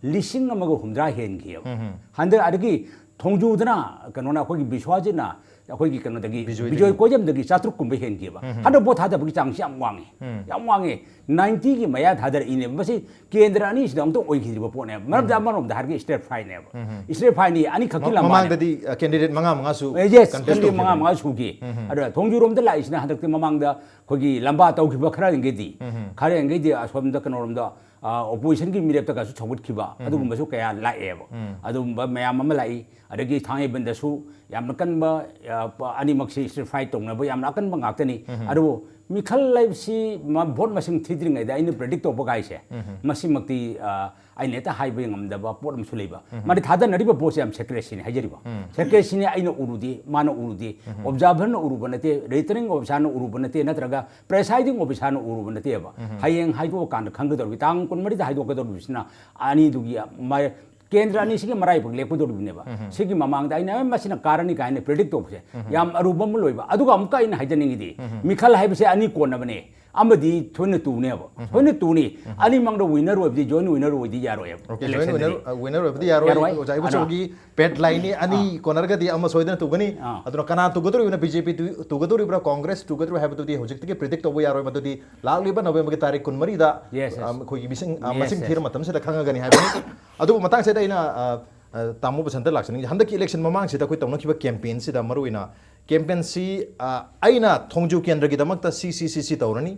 ꯂꯤꯁꯤꯡ ꯑꯃꯒ ꯍꯨꯝꯗ꯭ꯔꯥ ꯍꯦꯟꯈꯤꯑꯕ꯫ ꯍꯟꯗꯛ ꯑꯗꯒꯤ ꯊꯣꯡꯖꯨꯗꯅ ꯀꯩꯅꯣꯅ, ꯑꯩꯈꯣꯏꯒꯤ ꯕꯤꯁ꯭ꯋꯥꯖꯤꯠꯅ ꯑꯩꯈꯣꯏꯒꯤ ꯀꯩꯅꯣꯗꯒꯤ, ꯕꯤꯖꯣꯏꯗꯒꯤ꯫ ꯕꯤꯖꯣꯏ ꯀꯣꯏꯖꯝꯗꯒꯤ ꯆꯥꯇ꯭ꯔꯨꯛ ꯀꯨꯝꯕ ꯍꯦꯟꯈꯤꯕ꯫ ꯍꯟꯗꯛ ꯚꯣꯠ ꯊꯥꯗꯕꯒꯤ ꯆꯥꯡꯁꯤ ꯌꯥꯝ ꯋꯥꯡꯉꯤ꯫ ꯌꯥꯝ ꯋꯥꯡꯉꯤ꯫ ꯅꯥꯏꯟꯇꯤꯒꯤ ꯃꯌꯥ ꯊꯥꯗꯔꯛꯏꯅꯦꯕ꯫ ꯃꯁꯤ ꯀꯦꯟꯗ꯭ꯔ ꯑꯅꯤꯁꯤꯗ ꯑꯃꯨꯛꯇ ꯑꯣꯏꯈꯤꯗ꯭ꯔꯤꯕ ꯄꯣꯠꯅꯦꯕ꯫ ꯃꯔꯝꯗꯤ ꯑꯃꯔꯣꯝꯗ ꯍꯥꯏꯔꯒ ꯏꯁꯇ꯭ꯔꯦꯠ ꯐꯥꯏꯠꯅꯦꯕ꯫ ꯏꯁꯇ꯭ꯔꯦꯠ ꯐꯥꯏꯠꯅꯤ, ꯑꯅꯤꯈꯛꯀꯤ ꯃ-, ꯂꯝꯕꯥꯅꯦꯕ꯫ ꯃꯃꯥꯡꯗꯗꯤ, ꯑ, ꯀꯦꯟꯗꯤꯗꯦꯠ ꯃꯉꯥ ꯃꯉꯥꯁꯨ ꯑꯦ, ꯌꯦꯁ, ꯀꯟꯇꯦꯁ ꯀꯦꯟꯗꯤꯗꯦꯠ ꯃꯉꯥ ꯇꯧꯈꯤꯕꯅꯤ꯫ ꯃꯉꯥ ꯁꯨꯈꯤ꯫ ꯑꯗ ꯊꯣꯡꯖꯨꯔꯣꯝꯗ ꯂꯥꯛꯏꯁꯤꯅ ꯍꯟꯗꯛꯇꯤ ꯃꯃꯥꯡꯗ ꯑꯩꯈꯣꯏꯒꯤ ꯂꯝꯕꯥ ꯇꯧꯈꯤꯕ ꯈꯔ ꯌꯦꯡꯒꯩꯗꯤ, ꯈꯔ ꯌꯦꯡꯒꯩꯗꯤ ꯑꯁꯣꯝꯗ ꯀꯩꯅꯣꯔꯣꯝꯗ, ꯑ, ꯑꯣꯄꯣꯖꯤꯁꯟꯒꯤ ꯃꯤꯔꯦꯞꯇꯒꯁꯨ ꯁꯧꯒꯠꯈꯤꯕ, ꯑꯗꯨꯒꯨꯝꯕꯁꯨ ꯀꯌꯥ ꯂꯥꯛꯑꯦꯕ꯫ ꯑꯗꯨꯒꯨꯝꯕ ꯃꯌꯥꯝ ꯑꯃ ꯂꯥꯛꯏ꯫ ꯑꯗꯒꯤ ꯊꯥꯡꯃꯩꯕꯟꯗꯁꯨ ꯌꯥꯝꯅ ꯀꯟꯕ, ꯑ, ꯄ-, ꯑꯅꯤꯃꯛꯁꯤ ꯏꯁꯇ꯭ꯔꯤꯠ ꯐꯥꯏꯠ ꯇꯧꯅꯕ ꯌꯥꯝꯅ ꯑꯀꯟꯕ ꯉꯥꯛꯇꯅꯤ꯫ ꯑꯗꯨꯕꯨ ꯃꯤꯈꯜ ꯍꯥꯏꯕꯁꯤ ꯃ-, ꯚꯣꯠ ꯃꯁꯤꯡ ꯊꯤꯗ꯭ꯔꯤꯉꯩꯗ ꯑꯩꯅ ꯄ꯭ꯔꯦꯗꯤꯛ ꯇꯧꯕ ꯀꯥꯏꯁꯦ, ꯃꯁꯤꯃꯛꯇꯤ, ꯑ, ꯑꯩꯅ ꯍꯦꯛꯇ ꯍꯥꯏꯕ ꯉꯝꯗꯕ ꯄꯣꯠ ꯑꯃꯁꯨ ꯂꯩꯕ꯫ ꯃꯥꯗꯤ ꯊꯥꯗꯅꯔꯤꯕ ꯄꯣꯠꯁꯦ ꯌꯥꯝ ꯁꯦꯀ꯭ꯔꯦꯁꯤꯅꯤ ꯍꯥꯏꯖꯔꯤꯕ꯫ ꯁꯦꯀ꯭ꯔꯦꯁꯤꯅꯤ, ꯑꯩꯅ ꯎꯔꯨꯗꯦ, ꯃꯥꯅ ꯎꯔꯨꯗꯦ, ꯑꯣꯕꯖꯥꯔꯚꯔꯅ ꯎꯔꯨꯕ ꯅꯠꯇꯦ, ꯔꯤꯇꯔꯅꯤꯡ ꯑꯣꯐꯤꯁꯥꯔꯅ ꯎꯔꯨꯕ ꯅꯠꯇꯦ, ꯅꯠꯇ꯭ꯔꯒ ꯄ꯭ꯔꯦꯁꯥꯏꯗꯤꯡ ꯑꯣꯐꯤꯁꯥꯔꯅ ꯎꯔꯨꯕ ꯅꯠꯇꯦꯕ꯫ ꯍꯌꯦꯡ ꯍꯥꯏꯗꯣꯛꯑꯀꯥꯟꯗ ꯈꯪꯒꯗꯧꯔꯤꯕ, ꯇꯥꯡ ꯀꯨꯟꯃꯔꯤꯗ ꯍꯥꯏꯗꯣꯛꯀꯗꯧꯔꯤꯕꯁꯤꯅ ꯑꯅꯤꯗꯨꯒꯤ ꯃ-, ꯀꯦꯟꯗ꯭ꯔ ꯑꯅꯤꯁꯤꯒꯤ ꯃꯔꯥꯏꯕꯛ ꯂꯦꯞꯀꯗꯧꯔꯤꯕꯅꯦꯕ꯫ ꯁꯤꯒꯤ ꯃꯃꯥꯡꯗ ꯑꯩꯅ, "ꯑꯦ, ꯃꯁꯤꯅ ꯀꯥꯔꯅꯤ" ꯀꯥꯏꯅ ꯄ꯭ꯔꯤꯗꯤꯛ ꯇꯧꯕꯁꯦ ꯌꯥꯝ ꯑꯔꯨꯕ ꯑꯃ ꯂꯣꯏꯕ꯫ ꯑꯗꯨꯒ ꯑꯃꯨꯛꯀ ꯑꯩꯅ ꯍꯥꯏꯖꯅꯤꯡꯉꯤꯗꯤ, ꯃꯤꯈꯜ ꯍꯥꯏꯕꯁꯦ ꯑꯅꯤ ꯀꯣꯟꯅꯕꯅꯦ꯫ ꯑꯃꯗꯤ ꯁꯣꯏꯅ ꯇꯨꯅꯦꯕ꯫ ꯁꯣꯏꯅ ꯇꯨꯅꯤ꯫ ꯑꯅꯤꯃꯛꯅ ꯋꯤꯟꯅꯔ ꯑꯣꯏꯕꯗꯤ, ꯖꯣꯏꯟ ꯋꯤꯟꯅꯔ ꯑꯣꯏꯗꯤ ꯌꯥꯔꯣꯏꯕ꯫ ꯑꯣꯀꯦ, ꯖꯣꯏꯟ ꯏꯂꯦꯛꯁꯟꯗꯗꯤ꯫ ꯋꯤꯟꯅꯔ, ꯑ, ꯋꯤꯟꯅꯔ ꯑꯣꯏꯕꯗꯤ ꯌꯥꯔꯣꯏ꯫ ꯌꯥꯔꯣꯏ꯫ ꯑꯣꯖꯥ ꯏꯕꯣꯆꯧꯒꯤ ꯄꯦꯠ ꯂꯥꯏꯟꯅꯤ, ꯑꯅꯤ ꯑꯥ꯫ ꯀꯣꯟꯅꯔꯒꯗꯤ ꯑꯃ ꯁꯣꯏꯗꯅ ꯇꯨꯒꯅꯤ꯫ ꯑꯥ꯫ ꯑꯗꯨꯅ ꯀꯅꯥ ꯇꯨꯒꯗꯧꯔꯤꯕꯅꯣ, ꯕꯤ ꯖꯦ ꯄꯤ ꯇꯨ-, ꯇꯨꯒꯗꯧꯔꯤꯕ꯭ꯔꯥ, ꯀꯣꯡꯒ꯭ꯔꯦꯁ ꯇꯨꯒꯗꯧꯔꯤꯕ꯭ꯔꯥ ꯍꯥꯏꯕꯗꯨꯗꯤ ꯍꯧꯖꯤꯛꯇꯒꯤ ꯄ꯭ꯔꯤꯗꯤꯛ ꯇꯧꯕ ꯌꯥꯔꯣꯏ꯫ ꯃꯗꯨꯗꯤ ꯂꯥꯛꯂꯤꯕ ꯅꯕꯦꯝꯕꯔꯒꯤ ꯇꯥꯔꯤꯛ ꯀꯨꯟꯃꯔꯤꯗ, ꯌꯦꯁ, ꯌꯦꯁ꯫ ꯑ, ꯑꯩꯈꯣꯏꯒꯤ ꯃꯤꯁꯤꯡ, ꯑ, ꯌꯦꯁ, ꯃꯁꯤꯡ ꯌꯦꯁ꯫ ꯊꯤꯔ ꯃꯇꯝꯁꯤꯗ ꯈꯪꯉꯒꯅꯤ ꯍꯥꯏꯕꯅꯤ꯫ ꯑꯗꯨꯕꯨ ꯃꯇꯥꯡꯁꯤꯗ ꯑꯩꯅ, ꯑ, ꯑ, ꯇꯥꯃꯣ ꯕꯁꯟꯇ ꯂꯥꯛꯆꯅꯤꯡꯉꯤ꯫ ꯍꯟꯗꯛꯀꯤ ꯏꯂꯦꯛꯁꯟ ꯃꯃꯥꯡꯁꯤꯗ ꯑꯩꯈꯣꯏ ꯇꯧꯅꯈꯤꯕ ꯀꯦꯝꯄꯦꯟꯁꯤꯗ ꯃꯔꯨꯑꯣꯏꯅ ꯀꯦꯝꯄꯦꯟꯁꯤ, ꯑ, ꯑꯩꯅ ꯊꯣꯡꯖꯨ ꯀꯦꯟꯗ꯭ꯔꯒꯤꯗꯃꯛꯇ ꯁꯤ, ꯁꯤ, ꯁꯤ, ꯁꯤ ꯇꯧꯔꯅꯤ,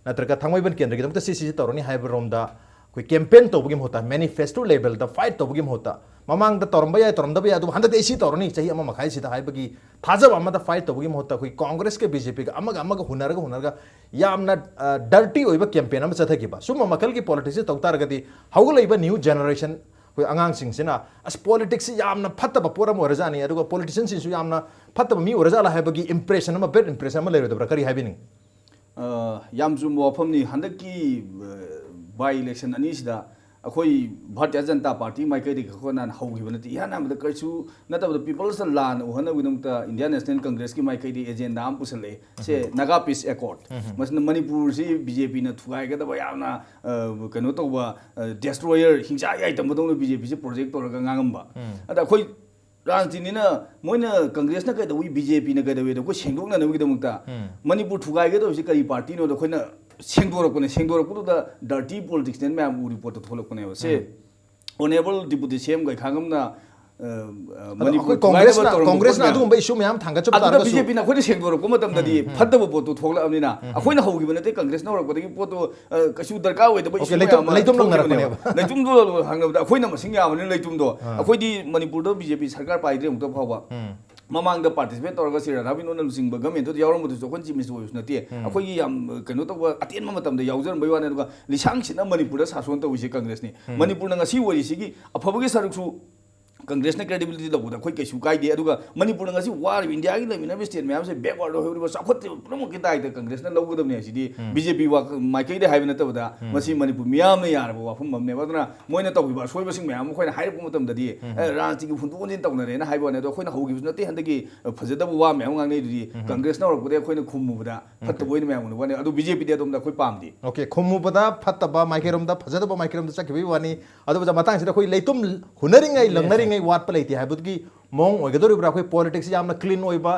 ꯅꯠꯇ꯭ꯔꯒ ꯊꯥꯡꯃꯩꯕꯟ ꯀꯦꯟꯗ꯭ꯔꯒꯤꯗꯃꯛꯇ ꯁꯤ, ꯁꯤ, ꯁꯤ ꯇꯧꯔꯅꯤ ꯍꯥꯏꯕ ꯔꯣꯝꯗ ꯑꯩꯈꯣꯏ ꯀꯦꯝꯄꯦꯟ ꯇꯧꯕꯒꯤ ꯃꯍꯨꯠꯇ, ꯃꯦꯅꯤꯐꯦꯁꯇꯣ ꯂꯦꯚꯦꯜꯗ ꯐꯥꯏꯠ ꯇꯧꯕꯒꯤ ꯃꯍꯨꯠꯇ, ꯃꯃꯥꯡꯗ ꯇꯧꯔꯝꯕ ꯌꯥꯏ, ꯇꯧꯔꯝꯗꯕ ꯌꯥꯏ, ꯑꯗꯨꯕꯨ ꯍꯟꯗꯛꯇꯤ ꯑꯩ ꯁꯤ ꯇꯧꯔꯅꯤ ꯆꯍꯤ ꯑꯃ ꯃꯈꯥꯏꯁꯤꯗ ꯍꯥꯏꯕꯒꯤ ꯊꯥꯖꯕ ꯑꯃꯗ ꯐꯥꯏꯠ ꯇꯧꯕꯒꯤ ꯃꯍꯨꯠꯇ ꯑꯩꯈꯣꯏ ꯀꯣꯡꯒ꯭ꯔꯦꯁꯀ ꯕꯤ ꯖꯦ ꯄꯤꯒ ꯑꯃꯒ ꯑꯃꯒ ꯍꯨꯟꯅꯔꯒ ꯍꯨꯟꯅꯔꯒ ꯌꯥꯝꯅ, ꯑ, ꯗꯔꯇꯤ ꯑꯣꯏꯕ ꯀꯦꯝꯄꯦꯟ ꯑꯃ ꯆꯠꯊꯈꯤꯕ꯫ ꯁꯨꯝꯕ ꯃꯈꯜꯒꯤ ꯄꯣꯂꯤꯇꯤꯛꯁꯁꯦ ꯇꯧ ꯇꯥꯔꯒꯗꯤ ꯍꯧꯒꯠꯂꯛꯏꯕ ꯅ꯭ꯌꯨ ꯖꯦꯅꯦꯔꯦꯁꯟ, ꯑꯩꯈꯣꯏ ꯑꯉꯥꯡꯁꯤꯡꯁꯤꯅ, "ꯑꯁ, ꯄꯣꯂꯤꯇꯤꯛꯁꯁꯤ ꯌꯥꯝꯅ ꯐꯠꯇꯕ ꯄꯣꯠ ꯑꯃ ꯑꯣꯏꯔꯖꯥꯠꯅꯤ, ꯑꯗꯨꯒ ꯄꯣꯂꯤꯇꯤꯁꯤꯌꯟꯁꯤꯁꯨ ꯌꯥꯝꯅ ꯐꯠꯇꯕ ꯃꯤ ꯑꯣꯏꯔꯖꯥꯠꯂꯥ?" ꯍꯥꯏꯕꯒꯤ ꯏꯝꯄ꯭ꯔꯦꯁꯟ ꯑꯃ, ꯕꯦꯗ ꯏꯝꯄ꯭ꯔꯦꯁꯟ ꯑꯃ ꯂꯩꯔꯣꯏꯗꯕ꯭ꯔꯥ? ꯀꯔꯤ ꯍꯥꯏꯕꯤꯅꯤꯡꯉꯤ? ꯑ, ꯌꯥꯝ ꯆꯨꯝꯕ ꯋꯥꯐꯝꯅꯤ꯫ ꯍꯟꯗꯛꯀꯤ, ꯑ, ꯕꯥꯏ ꯏꯂꯦꯛꯁꯟ ꯑꯅꯤꯁꯤꯗ ꯑꯩꯈꯣꯏ ꯚꯥꯔꯇꯤꯌ ꯖꯅꯇꯥ ꯄꯥꯔꯇꯤ ꯃꯥꯏꯀꯩꯗꯒꯤ ꯈꯛꯇ ꯍꯣꯠꯅꯅ ꯍꯧꯈꯤꯕ ꯅꯠꯇꯦ꯫ ꯏꯍꯥꯟ ꯍꯥꯟꯕꯗ ꯀꯔꯤꯁꯨ ꯅꯠꯇꯕꯗ ꯄꯤꯄꯜꯁꯇ ꯂꯥꯟ ꯎꯍꯟꯅꯕꯒꯤꯗꯃꯛꯇ ꯏꯟꯗꯤꯌꯥꯟ ꯅꯦꯁꯅꯦꯜ ꯀꯪꯒ꯭ꯔꯦꯁꯀꯤ ꯃꯥꯏꯀꯩꯗꯒꯤ ꯑꯦꯖꯦꯟꯗꯥ ꯑꯃ ꯄꯨꯁꯜꯂꯛꯑꯦ꯫ ꯁꯦ ꯅꯥꯒꯥ ꯄꯤꯁ ꯑꯦꯀꯣꯔꯗ꯫ ꯃꯁꯤꯅ ꯃꯅꯤꯄꯨꯔꯁꯤ ꯕꯤ ꯖꯦ ꯄꯤꯅ ꯊꯨꯒꯥꯏꯒꯗꯕ ꯌꯥꯝꯅ, ꯑ, ꯀꯩꯅꯣ ꯇꯧꯕ, ꯑ, ꯗꯦꯁꯇ꯭ꯔꯣꯌꯔ, ꯍꯤꯡꯆꯥ ꯌꯥꯏꯇꯝꯕꯗꯧꯅ ꯕꯤ ꯖꯦ ꯄꯤꯁꯦ ꯄ꯭ꯔꯣꯖꯦꯛ ꯇꯧꯔꯒ ꯉꯥꯡꯉꯝꯕ꯫ ꯑꯗ ꯑꯩꯈꯣꯏ ꯔꯥꯖꯅꯤꯇꯤꯅꯤꯅ ꯃꯣꯏꯅ ꯀꯪꯒ꯭ꯔꯦꯁꯅ ꯀꯩꯗꯧꯏ, ꯕꯤ ꯖꯦ ꯄꯤꯅ ꯀꯩꯗꯧꯏ ꯑꯗꯣ ꯑꯩꯈꯣꯏ ꯁꯦꯡꯗꯣꯛꯅꯅꯕꯒꯤꯗꯃꯛꯇ ꯃꯅꯤꯄꯨꯔ ꯊꯨꯒꯥꯏꯒꯗꯧꯔꯤꯁꯤ ꯀꯔꯤ ꯄꯥꯔꯇꯤꯅꯣꯗꯣ ꯑꯩꯈꯣꯏꯅ ꯁꯦꯡꯗꯣꯔꯛꯄꯅꯦ꯫ ꯁꯦꯡꯗꯣꯔꯛꯄꯗꯨꯗ ꯗꯔꯇꯤ ꯄꯣꯂꯤꯇꯤꯛꯁꯅꯦꯅ ꯃꯌꯥꯝ ꯎ ꯔꯤꯄꯣꯔꯠꯇ ꯊꯣꯛꯂꯛꯄꯅꯦꯕ꯫ ꯁꯦ ꯑꯣꯅꯦꯕꯜ ꯗꯤꯄꯨꯇꯤ ꯁꯤ ꯑꯦꯝ ꯒꯩꯈꯥꯉꯝꯅ, ꯑ, ꯑ, ꯑꯗꯣ ꯃꯅꯤꯄꯨꯔ ꯑꯩꯈꯣꯏ ꯊꯨꯒꯥꯏꯅꯕ ꯀꯣꯡꯒ꯭ꯔꯦꯁꯅ, ꯇꯧꯔꯝꯕ ꯀꯣꯡꯒ꯭ꯔꯦꯁꯅ ꯄꯣꯠ ꯃꯌꯥꯝ ꯑꯗꯨꯒꯨꯝꯕ ꯏꯁꯨ ꯃꯌꯥꯝ ꯊꯥꯡꯒꯠꯆꯕ ꯑꯗꯨꯗ ꯇꯥꯔꯁꯨ ꯕꯤ ꯖꯦ ꯄꯤꯅ ꯑꯩꯈꯣꯏꯅ ꯁꯦꯡꯗꯣꯔꯛꯄ ꯃꯇꯝꯗꯗꯤ ꯐꯠꯇꯕ ꯄꯣꯠꯇꯣ ꯊꯣꯛꯂꯛꯑꯕꯅꯤꯅ ꯑꯩꯈꯣꯏꯅ ꯍꯧꯈꯤꯕ ꯅꯠꯇꯦ꯫ ꯀꯪꯒ꯭ꯔꯦꯁꯅ ꯍꯧꯔꯛꯄꯗꯒꯤ ꯄꯣꯠꯇꯣ, ꯑ, ꯀꯩꯁꯨ ꯗꯔꯀꯥꯔ ꯑꯣꯏꯗꯕ ꯑꯣꯀꯦ, ꯏꯁꯨ ꯂꯩꯇꯨꯝ-, ꯃꯌꯥꯝ ꯑꯃ ꯂꯩꯇꯨꯝ ꯊꯣꯛꯈꯤꯕꯅꯦꯕ꯫ ꯂꯪꯅꯔꯛꯄꯅꯦꯕ꯫ ꯂꯩꯇꯨꯝꯗꯣ ꯍꯪꯅꯕꯗ ꯑꯩꯈꯣꯏꯅ ꯃꯁꯤꯡ ꯌꯥꯝꯕꯅꯤꯅ ꯂꯩꯇꯨꯝꯗꯣ, ꯑꯥ꯫ ꯑꯩꯈꯣꯏꯗꯤ ꯃꯅꯤꯄꯨꯔꯗ ꯕꯤ ꯖꯦ ꯄꯤ ꯁꯔꯀꯥꯔ ꯄꯥꯏꯗ꯭ꯔꯤ ꯑꯃꯨꯛꯇ ꯐꯥꯎꯕ꯫ ꯃꯃꯥꯡꯗ ꯄꯥꯔꯇꯤꯁꯤꯄꯦꯠ ꯇꯧꯔꯒ ꯁꯤ ꯔꯥꯙꯥꯕꯤꯅꯣꯅ ꯂꯨꯆꯤꯡꯕ ꯒꯃꯦꯟꯗꯨꯗ ꯌꯥꯎꯔꯝꯕꯗꯨꯁꯨ ꯑꯩꯈꯣꯏꯅ ꯆꯤꯞ ꯃꯤꯅꯤꯁꯇꯔ ꯑꯣꯏꯕꯁꯨ ꯅꯠꯇꯦ꯫ ꯑꯩꯈꯣꯏꯒꯤ ꯌꯥꯝ, ꯑ, ꯀꯩꯅꯣ ꯇꯧꯕ ꯑꯇꯦꯟꯕ ꯃꯇꯝꯗ ꯌꯥꯎꯖꯔꯝꯕꯩ ꯋꯥꯅꯤ꯫ ꯑꯗꯨꯒ ꯂꯤꯁꯥꯡ ꯁꯤꯠꯅ ꯃꯅꯤꯄꯨꯔꯗ ꯁꯥꯁꯣꯟ ꯇꯧꯔꯤꯁꯦ ꯀꯪꯒ꯭ꯔꯦꯁꯅꯤ꯫ ꯃꯅꯤꯄꯨꯔꯅ ꯉꯁꯤ ꯑꯣꯏꯔꯤꯁꯤꯒꯤ ꯑꯐꯕꯒꯤ ꯁꯔꯨꯛꯁꯨ ꯀꯪꯒ꯭ꯔꯦꯁꯅ ꯀ꯭ꯔꯦꯗꯤꯕꯤꯂꯤꯇꯤ ꯂꯧꯕꯗ ꯑꯩꯈꯣꯏ ꯀꯩꯁꯨ ꯀꯥꯏꯗꯦ꯫ ꯑꯗꯨꯒ ꯃꯅꯤꯄꯨꯔꯅ ꯉꯁꯤ ꯋꯥꯔꯤꯕ, ꯏꯟꯗꯤꯌꯥꯒꯤ ꯂꯩꯃꯤꯟꯅꯔꯤꯕ ꯁ꯭ꯇꯦꯠ ꯃꯌꯥꯝꯁꯦ ꯕꯦꯛꯋꯥꯔꯗ ꯑꯣꯏꯍꯧꯔꯤꯕ, ꯆꯥꯎꯈꯠꯇ꯭ꯔꯤꯕ ꯄꯨꯝꯅꯃꯛꯀꯤ ꯗꯥꯏꯇ ꯀꯪꯒ꯭ꯔꯦꯁꯅ ꯂꯧꯒꯗꯕꯅꯦ꯫ ꯑꯁꯤꯗꯤ ꯎꯝ꯫ ꯕꯤ ꯖꯦ ꯄꯤ ꯋꯥꯈ-, ꯃꯥꯏꯀꯩꯗ ꯍꯥꯏꯕ ꯅꯠꯇꯕꯗ, ꯎꯝ꯫ ꯃꯁꯤ ꯃꯅꯤꯄꯨꯔ ꯃꯤꯌꯥꯝꯅ ꯌꯥꯔꯕ ꯋꯥꯐꯝ ꯑꯃꯅꯦꯕ꯫ ꯑꯗꯨꯅ ꯃꯣꯏꯅ ꯇꯧꯈꯤꯕ ꯑꯁꯣꯏꯕꯁꯤꯡ ꯃꯌꯥꯝ ꯑꯃ ꯑꯩꯈꯣꯏꯅ ꯍꯥꯏꯔꯛꯄ ꯃꯇꯝꯗꯗꯤ, ꯎꯝ꯫ "ꯑꯦ, ꯔꯥꯖꯅꯤꯇꯤꯒꯤ ꯍꯨꯟꯗꯣꯛ ꯍꯨꯟꯖꯤꯟ ꯇꯧꯅꯔꯦꯅ" ꯍꯥꯏꯕ ꯋꯥꯅꯤ꯫ ꯑꯗꯣ ꯑꯩꯈꯣꯏꯅ ꯍꯧꯈꯤꯕꯁꯨ ꯅꯠꯇꯦ, ꯍꯟꯗꯛꯀꯤ ꯐꯖꯗꯕ ꯋꯥ ꯃꯌꯥꯝ ꯑꯃ ꯉꯥꯡꯅꯩꯗꯨꯗꯤ꯫ ꯎꯝ꯫ ꯀꯪꯒ꯭ꯔꯦꯁꯅ ꯍꯧꯔꯛꯄꯗꯒꯤ ꯑꯩꯈꯣꯏꯅ ꯈꯨꯝꯃꯨꯕꯗ ꯐꯠꯇꯕ ꯑꯣꯏꯅ ꯃꯌꯥꯝ ꯎꯅꯕ ꯋꯥꯅꯤ꯫ ꯑꯗꯨ ꯕꯤ ꯖꯦ ꯄꯤꯗꯤ ꯑꯗꯣꯝꯗ ꯑꯩꯈꯣꯏ ꯄꯥꯝꯗꯦ꯫ ꯑꯣꯀꯦ, ꯈꯨꯝꯃꯨꯕꯗ ꯐꯠꯇꯕ ꯃꯥꯏꯀꯩꯔꯣꯝꯗ, ꯐꯖꯗꯕ ꯃꯥꯏꯀꯩꯔꯣꯝꯗ ꯆꯠꯈꯤꯕꯒꯤ ꯋꯥꯅꯤ꯫ ꯑꯗꯨꯕꯨ ꯃꯇꯥꯡꯁꯤꯗ ꯑꯩꯈꯣꯏ ꯂꯩꯇꯨꯝ ꯍꯨꯟꯅꯔꯤꯉꯩ, ꯂꯪꯅꯔꯤꯉꯩ ꯋꯥꯠꯄ ꯂꯩꯇꯦ ꯍꯥꯏꯕꯒꯤ ꯃꯑꯣꯡ ꯑꯣꯏꯒꯗꯧꯔꯤꯕ꯭ꯔꯥ? ꯑꯩꯈꯣꯏ ꯄꯣꯂꯤꯇꯤꯛꯁ ꯌꯥꯝꯅ ꯀ꯭ꯂꯤꯟ ꯑꯣꯏꯕ,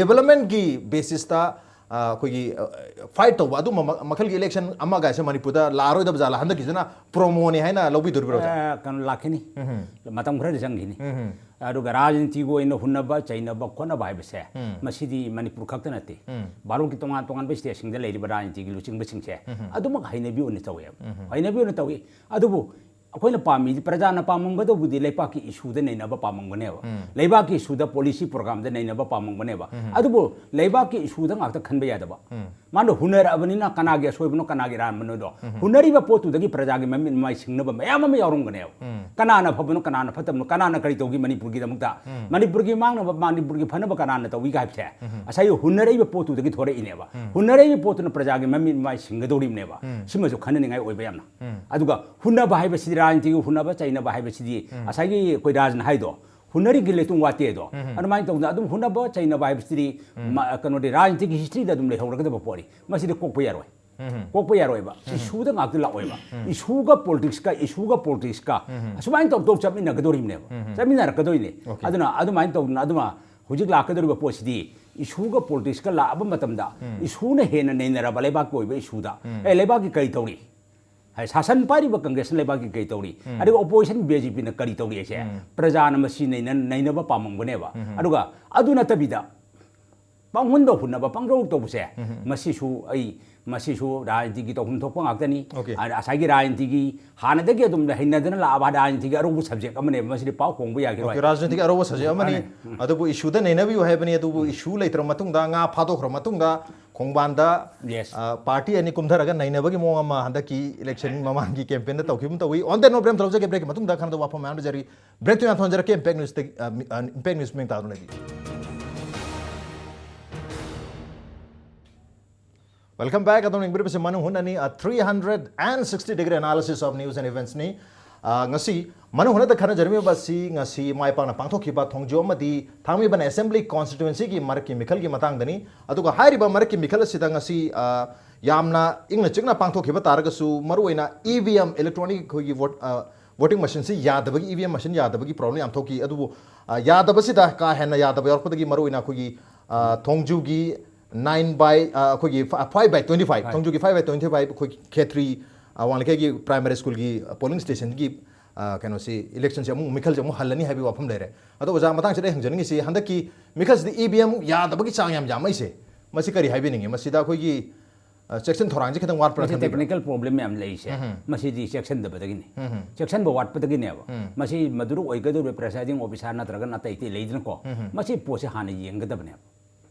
ꯗꯦꯕꯂꯞꯃꯦꯟꯒꯤ ꯕꯦꯁꯤꯁꯇ, ꯑ, ꯑꯩꯈꯣꯏꯒꯤ, ꯑ, ꯐꯥꯏꯠ ꯇꯧꯕ ꯑꯗꯨꯝꯕ ꯃ-, ꯃꯈꯜꯒꯤ ꯏꯂꯦꯛꯁꯟ ꯑꯃꯒꯥꯏꯁꯦ ꯃꯅꯤꯄꯨꯔꯗ ꯂꯥꯛꯑꯔꯣꯏꯗꯕ ꯖꯥꯠꯂꯥ? ꯍꯟꯗꯛꯀꯤꯁꯤꯅ ꯄ꯭ꯔꯣꯃꯣꯅꯤ ꯍꯥꯏꯅ ꯂꯧꯕꯤꯗꯣꯔꯤꯕ꯭ꯔꯥ ꯑꯣꯖꯥ? ꯑ, ꯀꯩꯅꯣ ꯂꯥꯛꯈꯤꯅꯤ꯫ ꯎꯝ꯫ ꯃꯇꯝ ꯈꯔꯗꯤ ꯆꯪꯈꯤꯅꯤ꯫ ꯎꯝ꯫ ꯑꯗꯨꯒ ꯔꯥꯖꯅꯤꯇꯤꯒꯤ ꯑꯣꯏꯅ ꯍꯨꯟꯅꯕ ꯆꯩꯅꯕ ꯈꯣꯠꯅꯕ ꯍꯥꯏꯕꯁꯦ, ꯎꯝ꯫ ꯃꯁꯤꯗꯤ ꯃꯅꯤꯄꯨꯔ ꯈꯛꯇ ꯅꯠꯇꯦ꯫ ꯎꯝ꯫ ꯚꯥꯔꯠꯀꯤ ꯇꯣꯉꯥꯟ ꯇꯣꯉꯥꯟꯕ ꯁ꯭ꯇꯦꯠꯁꯤꯡꯗ ꯂꯩꯔꯤꯕ ꯔꯥꯖꯅꯤꯇꯤꯒꯤ ꯂꯨꯆꯤꯡꯕꯁꯤꯡꯁꯦ ꯎꯝ꯫ ꯑꯗꯨꯃꯛ ꯍꯩꯅꯕꯤ ꯑꯣꯏꯅ ꯇꯧꯋꯦꯕ꯫ ꯎꯝ꯫ ꯍꯩꯅꯕꯤ ꯑꯣꯏꯅ ꯇꯧꯏ꯫ ꯑꯗꯨꯕꯨ ꯑꯩꯈꯣꯏꯅ ꯄꯥꯝꯃꯤꯗꯤ, ꯄ꯭ꯔꯖꯥꯅ ꯄꯥꯝꯃꯝꯒꯗꯧꯕꯗꯤ ꯂꯩꯕꯥꯛꯀꯤ ꯏꯁꯨꯗ ꯅꯩꯅꯕ ꯄꯥꯝꯃꯝꯒꯅꯦꯕ꯫ ꯎꯝ꯫ ꯂꯩꯕꯥꯛꯀꯤ ꯏꯁꯨꯗ, ꯄꯣꯂꯤꯁꯤ ꯄ꯭ꯔꯣꯒ꯭ꯔꯥꯝꯗ ꯅꯩꯅꯕ ꯄꯥꯝꯃꯝꯒꯅꯦꯕ꯫ ꯎꯝ꯫ ꯑꯗꯨꯕꯨ ꯂꯩꯕꯥꯛꯀꯤ ꯏꯁꯨꯗ ꯉꯥꯛꯇ ꯈꯟꯕ ꯌꯥꯗꯕ꯫ ꯎꯝ꯫ ꯃꯥꯅ ꯍꯨꯟꯅꯔꯛꯑꯕꯅꯤꯅ ꯀꯅꯥꯒꯤ ꯑꯁꯣꯏꯕꯅꯣ, ꯀꯅꯥꯒꯤ ꯑꯔꯥꯟꯕꯅꯣꯗꯣ, ꯎꯝ꯫ ꯍꯨꯟꯅꯔꯤꯕ ꯄꯣꯠꯇꯨꯗꯒꯤ ꯄ꯭ꯔꯖꯥꯒꯤ ꯃꯃꯤꯠ ꯃꯃꯥꯏ ꯁꯤꯡꯅꯕ ꯃꯌꯥꯝ ꯑꯃ ꯌꯥꯎꯔꯝꯒꯅꯦꯕ꯫ ꯎꯝ꯫ ꯀꯅꯥꯅ ꯐꯕꯅꯣ, ꯀꯅꯥꯅ ꯐꯠꯇꯕꯅꯣ, ꯀꯅꯥꯅ ꯀꯔꯤ ꯇꯧꯒꯤ ꯃꯅꯤꯄꯨꯔꯒꯤꯗꯃꯛꯇ, ꯎꯝ꯫ ꯃꯅꯤꯄꯨꯔꯒꯤ ꯃꯥꯡꯅꯕ, ꯃꯅꯤꯄꯨꯔꯒꯤ ꯐꯅꯕ ꯀꯅꯥꯅ ꯇꯧꯏ ꯍꯥꯏꯕꯁꯦ, ꯎꯝ꯫ ꯉꯁꯥꯏꯒꯤ ꯍꯨꯟꯅꯔꯛꯏꯕ ꯄꯣꯠꯇꯨꯗꯒꯤ ꯊꯣꯔꯛꯏꯅꯦꯕ꯫ ꯎꯝ꯫ ꯍꯨꯟꯅꯔꯛꯏꯕ ꯄꯣꯠꯇꯨꯅ ꯄ꯭ꯔꯖꯥꯒꯤ ꯃꯃꯤꯠ ꯃꯃꯥꯏ ꯁꯤꯡꯒꯗꯧꯔꯤꯕꯅꯦꯕ꯫ ꯎꯝ꯫ ꯁꯤꯃꯁꯨ ꯈꯟꯅꯅꯤꯡꯉꯥꯏ ꯑꯣꯏꯕ ꯌꯥꯝꯅ꯫ ꯎꯝ꯫ ꯑꯗꯨꯒ ꯍꯨꯟꯅꯕ ꯍꯥꯏꯕꯁꯤꯗꯤ, ꯔꯥꯖꯅꯤꯇꯤꯒꯤ ꯍꯨꯟꯅꯕ ꯆꯩꯅꯕ ꯍꯥꯏꯕꯁꯤꯗꯤ, ꯎꯝ꯫ ꯉꯁꯥꯏꯒꯤ ꯑꯩꯈꯣꯏ ꯔꯥꯖꯅ ꯍꯥꯏꯗꯣ, "ꯍꯨꯟꯅꯔꯤꯒꯤ ꯂꯩꯇꯨꯝ ꯋꯥꯠꯇꯦ" ꯑꯗꯣ꯫ ꯎꯝ꯫ ꯑꯗꯨꯃꯥꯏꯅ ꯇꯧꯗꯅ ꯑꯗꯨꯝ ꯍꯨꯟꯅꯕ ꯆꯩꯅꯕ ꯍꯥꯏꯕꯁꯤꯗꯤ, ꯎꯝ꯫ ꯃ-, ꯀꯩꯅꯣꯗꯤ, ꯔꯥꯖꯅꯤꯇꯤꯒꯤ ꯍꯤꯁꯇ꯭ꯔꯤꯗ ꯑꯗꯨꯝ ꯂꯩꯍꯧꯔꯒꯗꯕ ꯄꯣꯠꯅꯤ꯫ ꯃꯁꯤꯗꯤ ꯀꯣꯛꯄ ꯌꯥꯔꯣꯏ꯫ ꯎꯝ꯫ ꯀꯣꯛꯄ ꯌꯥꯔꯣꯏꯕ꯫ ꯎꯝ꯫ ꯏꯁꯨꯗ ꯉꯥꯛꯇ ꯂꯥꯛꯑꯣꯏꯕ꯫ ꯎꯝ꯫ ꯏꯁꯨꯒ ꯄꯣꯂꯤꯇꯤꯛꯁꯀ, ꯏꯁꯨꯒ ꯄꯣꯂꯤꯇꯤꯛꯁꯀ ꯎꯝ꯫ ꯑꯁꯨꯃꯥꯏꯅ ꯇꯧ ꯇꯧ ꯆꯠꯃꯤꯟꯅꯒꯗꯧꯔꯤꯕꯅꯦꯕ꯫ ꯎꯝ꯫ ꯆꯠꯃꯤꯟꯅꯔꯛꯀꯗꯣꯏꯅꯦ꯫ ꯑꯣꯀꯦ꯫ ꯑꯗꯨꯅ ꯑꯗꯨꯃꯥꯏꯅ ꯇꯧꯗꯅ, ꯑꯗꯨꯃ ꯍꯧꯖꯤꯛ ꯂꯥꯛꯀꯗꯧꯔꯤꯕ ꯄꯣꯠꯁꯤꯗꯤ ꯏꯁꯨꯒ ꯄꯣꯂꯤꯇꯤꯛꯁꯀ ꯂꯥꯛꯑꯕ ꯃꯇꯝꯗ, ꯎꯝ꯫ ꯏꯁꯨꯅ ꯍꯦꯟꯅ ꯅꯩꯅꯔꯕ ꯂꯩꯕꯥꯛꯀꯤ ꯑꯣꯏꯕ ꯏꯁꯨꯗ, ꯎꯝ꯫ "ꯑꯦ, ꯂꯩꯕꯥꯛꯀꯤ ꯀꯔꯤ ꯇꯧꯔꯤ? ꯍꯥꯏ, ꯁꯥꯁꯟ ꯄꯥꯏꯔꯤꯕ ꯀꯪꯒ꯭ꯔꯦꯁꯅ ꯂꯩꯕꯥꯛꯀꯤ ꯀꯔꯤ ꯇꯧꯔꯤ? ꯎꯝ꯫ ꯑꯗꯨꯒ ꯑꯣꯄꯣꯖꯤꯁꯟ ꯕꯤ ꯖꯦ ꯄꯤꯅ ꯀꯔꯤ ꯇꯧꯔꯤ?" ꯍꯥꯏꯁꯦ ꯎꯝ꯫ ꯄ꯭ꯔꯖꯥꯅ ꯃꯁꯤ ꯅꯩꯅ-, ꯅꯩꯅꯕ ꯄꯥꯝꯃꯝꯒꯅꯦꯕ꯫ ꯎꯝ꯫ ꯑꯗꯨꯒ ꯑꯗꯨ ꯅꯠꯇꯕꯤꯗ, ꯄꯪꯍꯨꯟꯗ ꯍꯨꯟꯅꯕ, ꯄꯪꯇꯧ ꯇꯧꯕꯁꯦ, ꯎꯝ, ꯎꯝ꯫ ꯃꯁꯤꯁꯨ ꯑꯩ, ꯃꯁꯤꯁꯨ ꯔꯥꯖꯅꯤꯇꯤꯒꯤ ꯇꯧꯐꯝ ꯊꯣꯛꯄ ꯉꯥꯛꯇꯅꯤ꯫ Okay꯫ ꯑ, ꯉꯁꯥꯏꯒꯤ ꯔꯥꯖꯅꯤꯇꯤꯒꯤ ꯍꯥꯟꯅꯗꯒꯤ ꯑꯗꯨꯝ ꯍꯩꯅꯗꯅ ꯂꯥꯛꯑꯕ ꯔꯥꯖꯅꯤꯇꯤꯒꯤ ꯑꯔꯧꯕ subject ꯑꯃꯅꯦꯕ꯫ ꯃꯁꯤꯗꯤ ꯄꯥꯎ ꯍꯣꯡꯕ ꯌꯥꯈꯤꯔꯣꯏ꯫ Okay, ꯔꯥꯖꯅꯤꯇꯤꯒꯤ ꯑꯔꯧꯕ subject ꯑꯃꯅꯤ꯫ ꯃꯥꯅꯦ꯫ ꯎꯝ꯫ ꯑꯗꯨꯕꯨ issue ꯗ ꯅꯩꯅꯕꯤꯌꯨ ꯍꯥꯏꯕꯅꯤ꯫ ꯑꯗꯨꯕꯨ ꯎꯝ꯫ Issue ꯂꯩꯇ꯭ꯔꯕ ꯃꯇꯨꯡꯗ, ꯉꯥ ꯐꯥꯗꯣꯛꯈ꯭ꯔ ꯃꯇꯨꯡꯗ, ꯈꯣꯡꯕꯥꯟꯗ, Yes꯫ ꯑ, party ꯑꯅꯤ ꯀꯨꯝꯊꯔꯒ ꯅꯩꯅꯕꯒꯤ ꯃꯑꯣꯡ ꯑꯃ ꯍꯟꯗꯛꯀꯤ election ꯃꯃꯥꯡꯒꯤ campaign ꯗ ꯇꯧꯈꯤꯕ ꯑꯃ ꯇꯧꯏ꯫ On that note, break ꯑꯃ ꯇꯧꯖꯒꯦ꯫ Break ꯀꯤ ꯃꯇꯨꯡꯗ ꯈꯟꯅꯗꯕ ꯋꯥꯐꯝ ꯃꯌꯥꯝ ꯂꯩꯖꯔꯤ꯫ Break ꯇꯨ ꯌꯥꯝ ꯊꯣꯟꯖꯔꯛꯀꯦ꯫ Impact News ꯇꯒꯤ, ꯑ, ꯃꯤ-, ꯑ, Impact News ꯃꯤꯡ ꯇꯥꯗꯨꯅ ꯂꯩꯕꯤꯌꯨ꯫ Welcome back꯫ ꯑꯗꯣꯝꯅ ꯌꯦꯡꯕꯤꯔꯤꯕꯁꯤ ꯃꯅꯨꯡ ꯍꯨꯠꯅꯅꯤ, a three hundred and sixty degree analysis of news and events ꯅꯤ꯫ ꯑ, ꯉꯁꯤ ꯃꯅꯨꯡ ꯍꯨꯠꯅꯗ ꯈꯟꯅꯖꯔꯝꯃꯤꯕ ꯑꯁꯤ ꯉꯁꯤ ꯃꯥꯏ ꯄꯥꯛꯅ ꯄꯥꯡꯊꯣꯛꯈꯤꯕ ꯊꯣꯡꯖꯤꯎ ꯑꯃꯗꯤ ꯊꯥꯡꯃꯩꯕꯟ assembly constituency ꯒꯤ ꯃꯔꯛꯀꯤ ꯃꯤꯈꯜꯒꯤ ꯃꯇꯥꯡꯗꯅꯤ꯫ ꯑꯗꯨꯒ ꯍꯥꯏꯔꯤꯕ ꯃꯔꯛꯀꯤ ꯃꯤꯈꯜ ꯑꯁꯤꯗ ꯉꯁꯤ, ꯑ, ꯌꯥꯝꯅ ꯏꯪꯅ ꯆꯤꯛꯅ ꯄꯥꯡꯊꯣꯛꯈꯤꯕ ꯇꯥꯔꯒꯁꯨ, ꯃꯔꯨꯑꯣꯏꯅ E V M, electronic ꯑꯩꯈꯣꯏꯒꯤ vote, ꯑ, voting machine ꯁꯤ ꯌꯥꯗꯕꯒꯤ, E V M machine ꯌꯥꯗꯕꯒꯤ problem ꯌꯥꯝ ꯊꯣꯛꯈꯤ꯫ ꯑꯗꯨꯕꯨ, ꯑ, ꯌꯥꯗꯕꯁꯤꯗ ꯀꯥ ꯍꯦꯟꯅ ꯌꯥꯗꯕ ꯌꯥꯎꯔꯛꯄꯗꯒꯤ ꯃꯔꯨꯑꯣꯏꯅ ꯑꯩꯈꯣꯏꯒꯤ, ꯑ, ꯊꯣꯡꯖꯨꯒꯤ nine by, ꯑ, ꯑꯩꯈꯣꯏꯒꯤ ꯐ-, five by twenty five, Five꯫ ꯊꯣꯡꯖꯨꯒꯤ five by twenty five ꯑꯩꯈꯣꯏ ꯈꯦꯇ꯭ꯔꯤ, ꯑ, ꯋꯥꯡ ꯂꯩꯀꯥꯏꯒꯤ primary school ꯒꯤ, ꯑ, polling station ꯒꯤ, ꯑ, ꯀꯩꯅꯣꯁꯤ, election ꯁꯤ ꯑꯃꯨꯛ ꯃꯤꯈꯜꯁꯦ ꯑꯃꯨꯛ ꯍꯜꯂꯅꯤ ꯍꯥꯏꯕꯒꯤ ꯋꯥꯐꯝ ꯂꯩꯔꯦ꯫ ꯑꯗꯣ ꯑꯣꯖꯥ, ꯃꯇꯥꯡꯁꯤꯗ ꯑꯩ ꯍꯪꯖꯅꯤꯡꯉꯤꯁꯤ, ꯍꯟꯗꯛꯀꯤ ꯃꯤꯈꯜꯁꯤꯗ E V M ꯌꯥꯗꯕꯒꯤ ꯆꯥꯡ ꯌꯥꯝ ꯌꯥꯝꯃꯛꯏꯁꯦ, ꯃꯁꯤ ꯀꯔꯤ ꯍꯥꯏꯕꯤꯅꯤꯡꯉꯤ? ꯃꯁꯤꯗ ꯑꯩꯈꯣꯏꯒꯤ, ꯑ, ꯆꯦꯛꯁꯤꯟ ꯊꯧꯔꯥꯡꯁꯦ ꯈꯤꯇꯪ ꯋꯥꯠꯄ꯭ꯔꯥ ꯃꯁꯤ ꯈꯟꯕꯤꯕ꯭ꯔꯥ? Technical problem ꯃꯌꯥꯝ ꯂꯩꯔꯤꯁꯦ, ꯎꯝ꯫ ꯃꯁꯤꯗꯤ ꯆꯦꯛꯁꯤꯟꯗꯕꯗꯒꯤꯅꯤ꯫ ꯎꯝ꯫ ꯆꯦꯛꯁꯤꯟꯕ ꯋꯥꯠꯄꯗꯒꯤꯅꯦꯕ꯫ ꯎꯝ꯫ ꯃꯁꯤ ꯃꯗꯨꯗ ꯑꯣꯏꯒꯗꯧꯔꯤꯕ presiding officer ꯅꯠꯇ꯭ꯔꯒꯅ ꯑꯇꯩ ꯑꯇꯩ ꯂꯩꯗꯅꯀꯣ, ꯎꯝ꯫ ꯃꯁꯤ ꯄꯣꯠꯁꯦ ꯍꯥꯟꯅ ꯌꯦꯡꯒꯗꯕꯅꯦꯕ꯫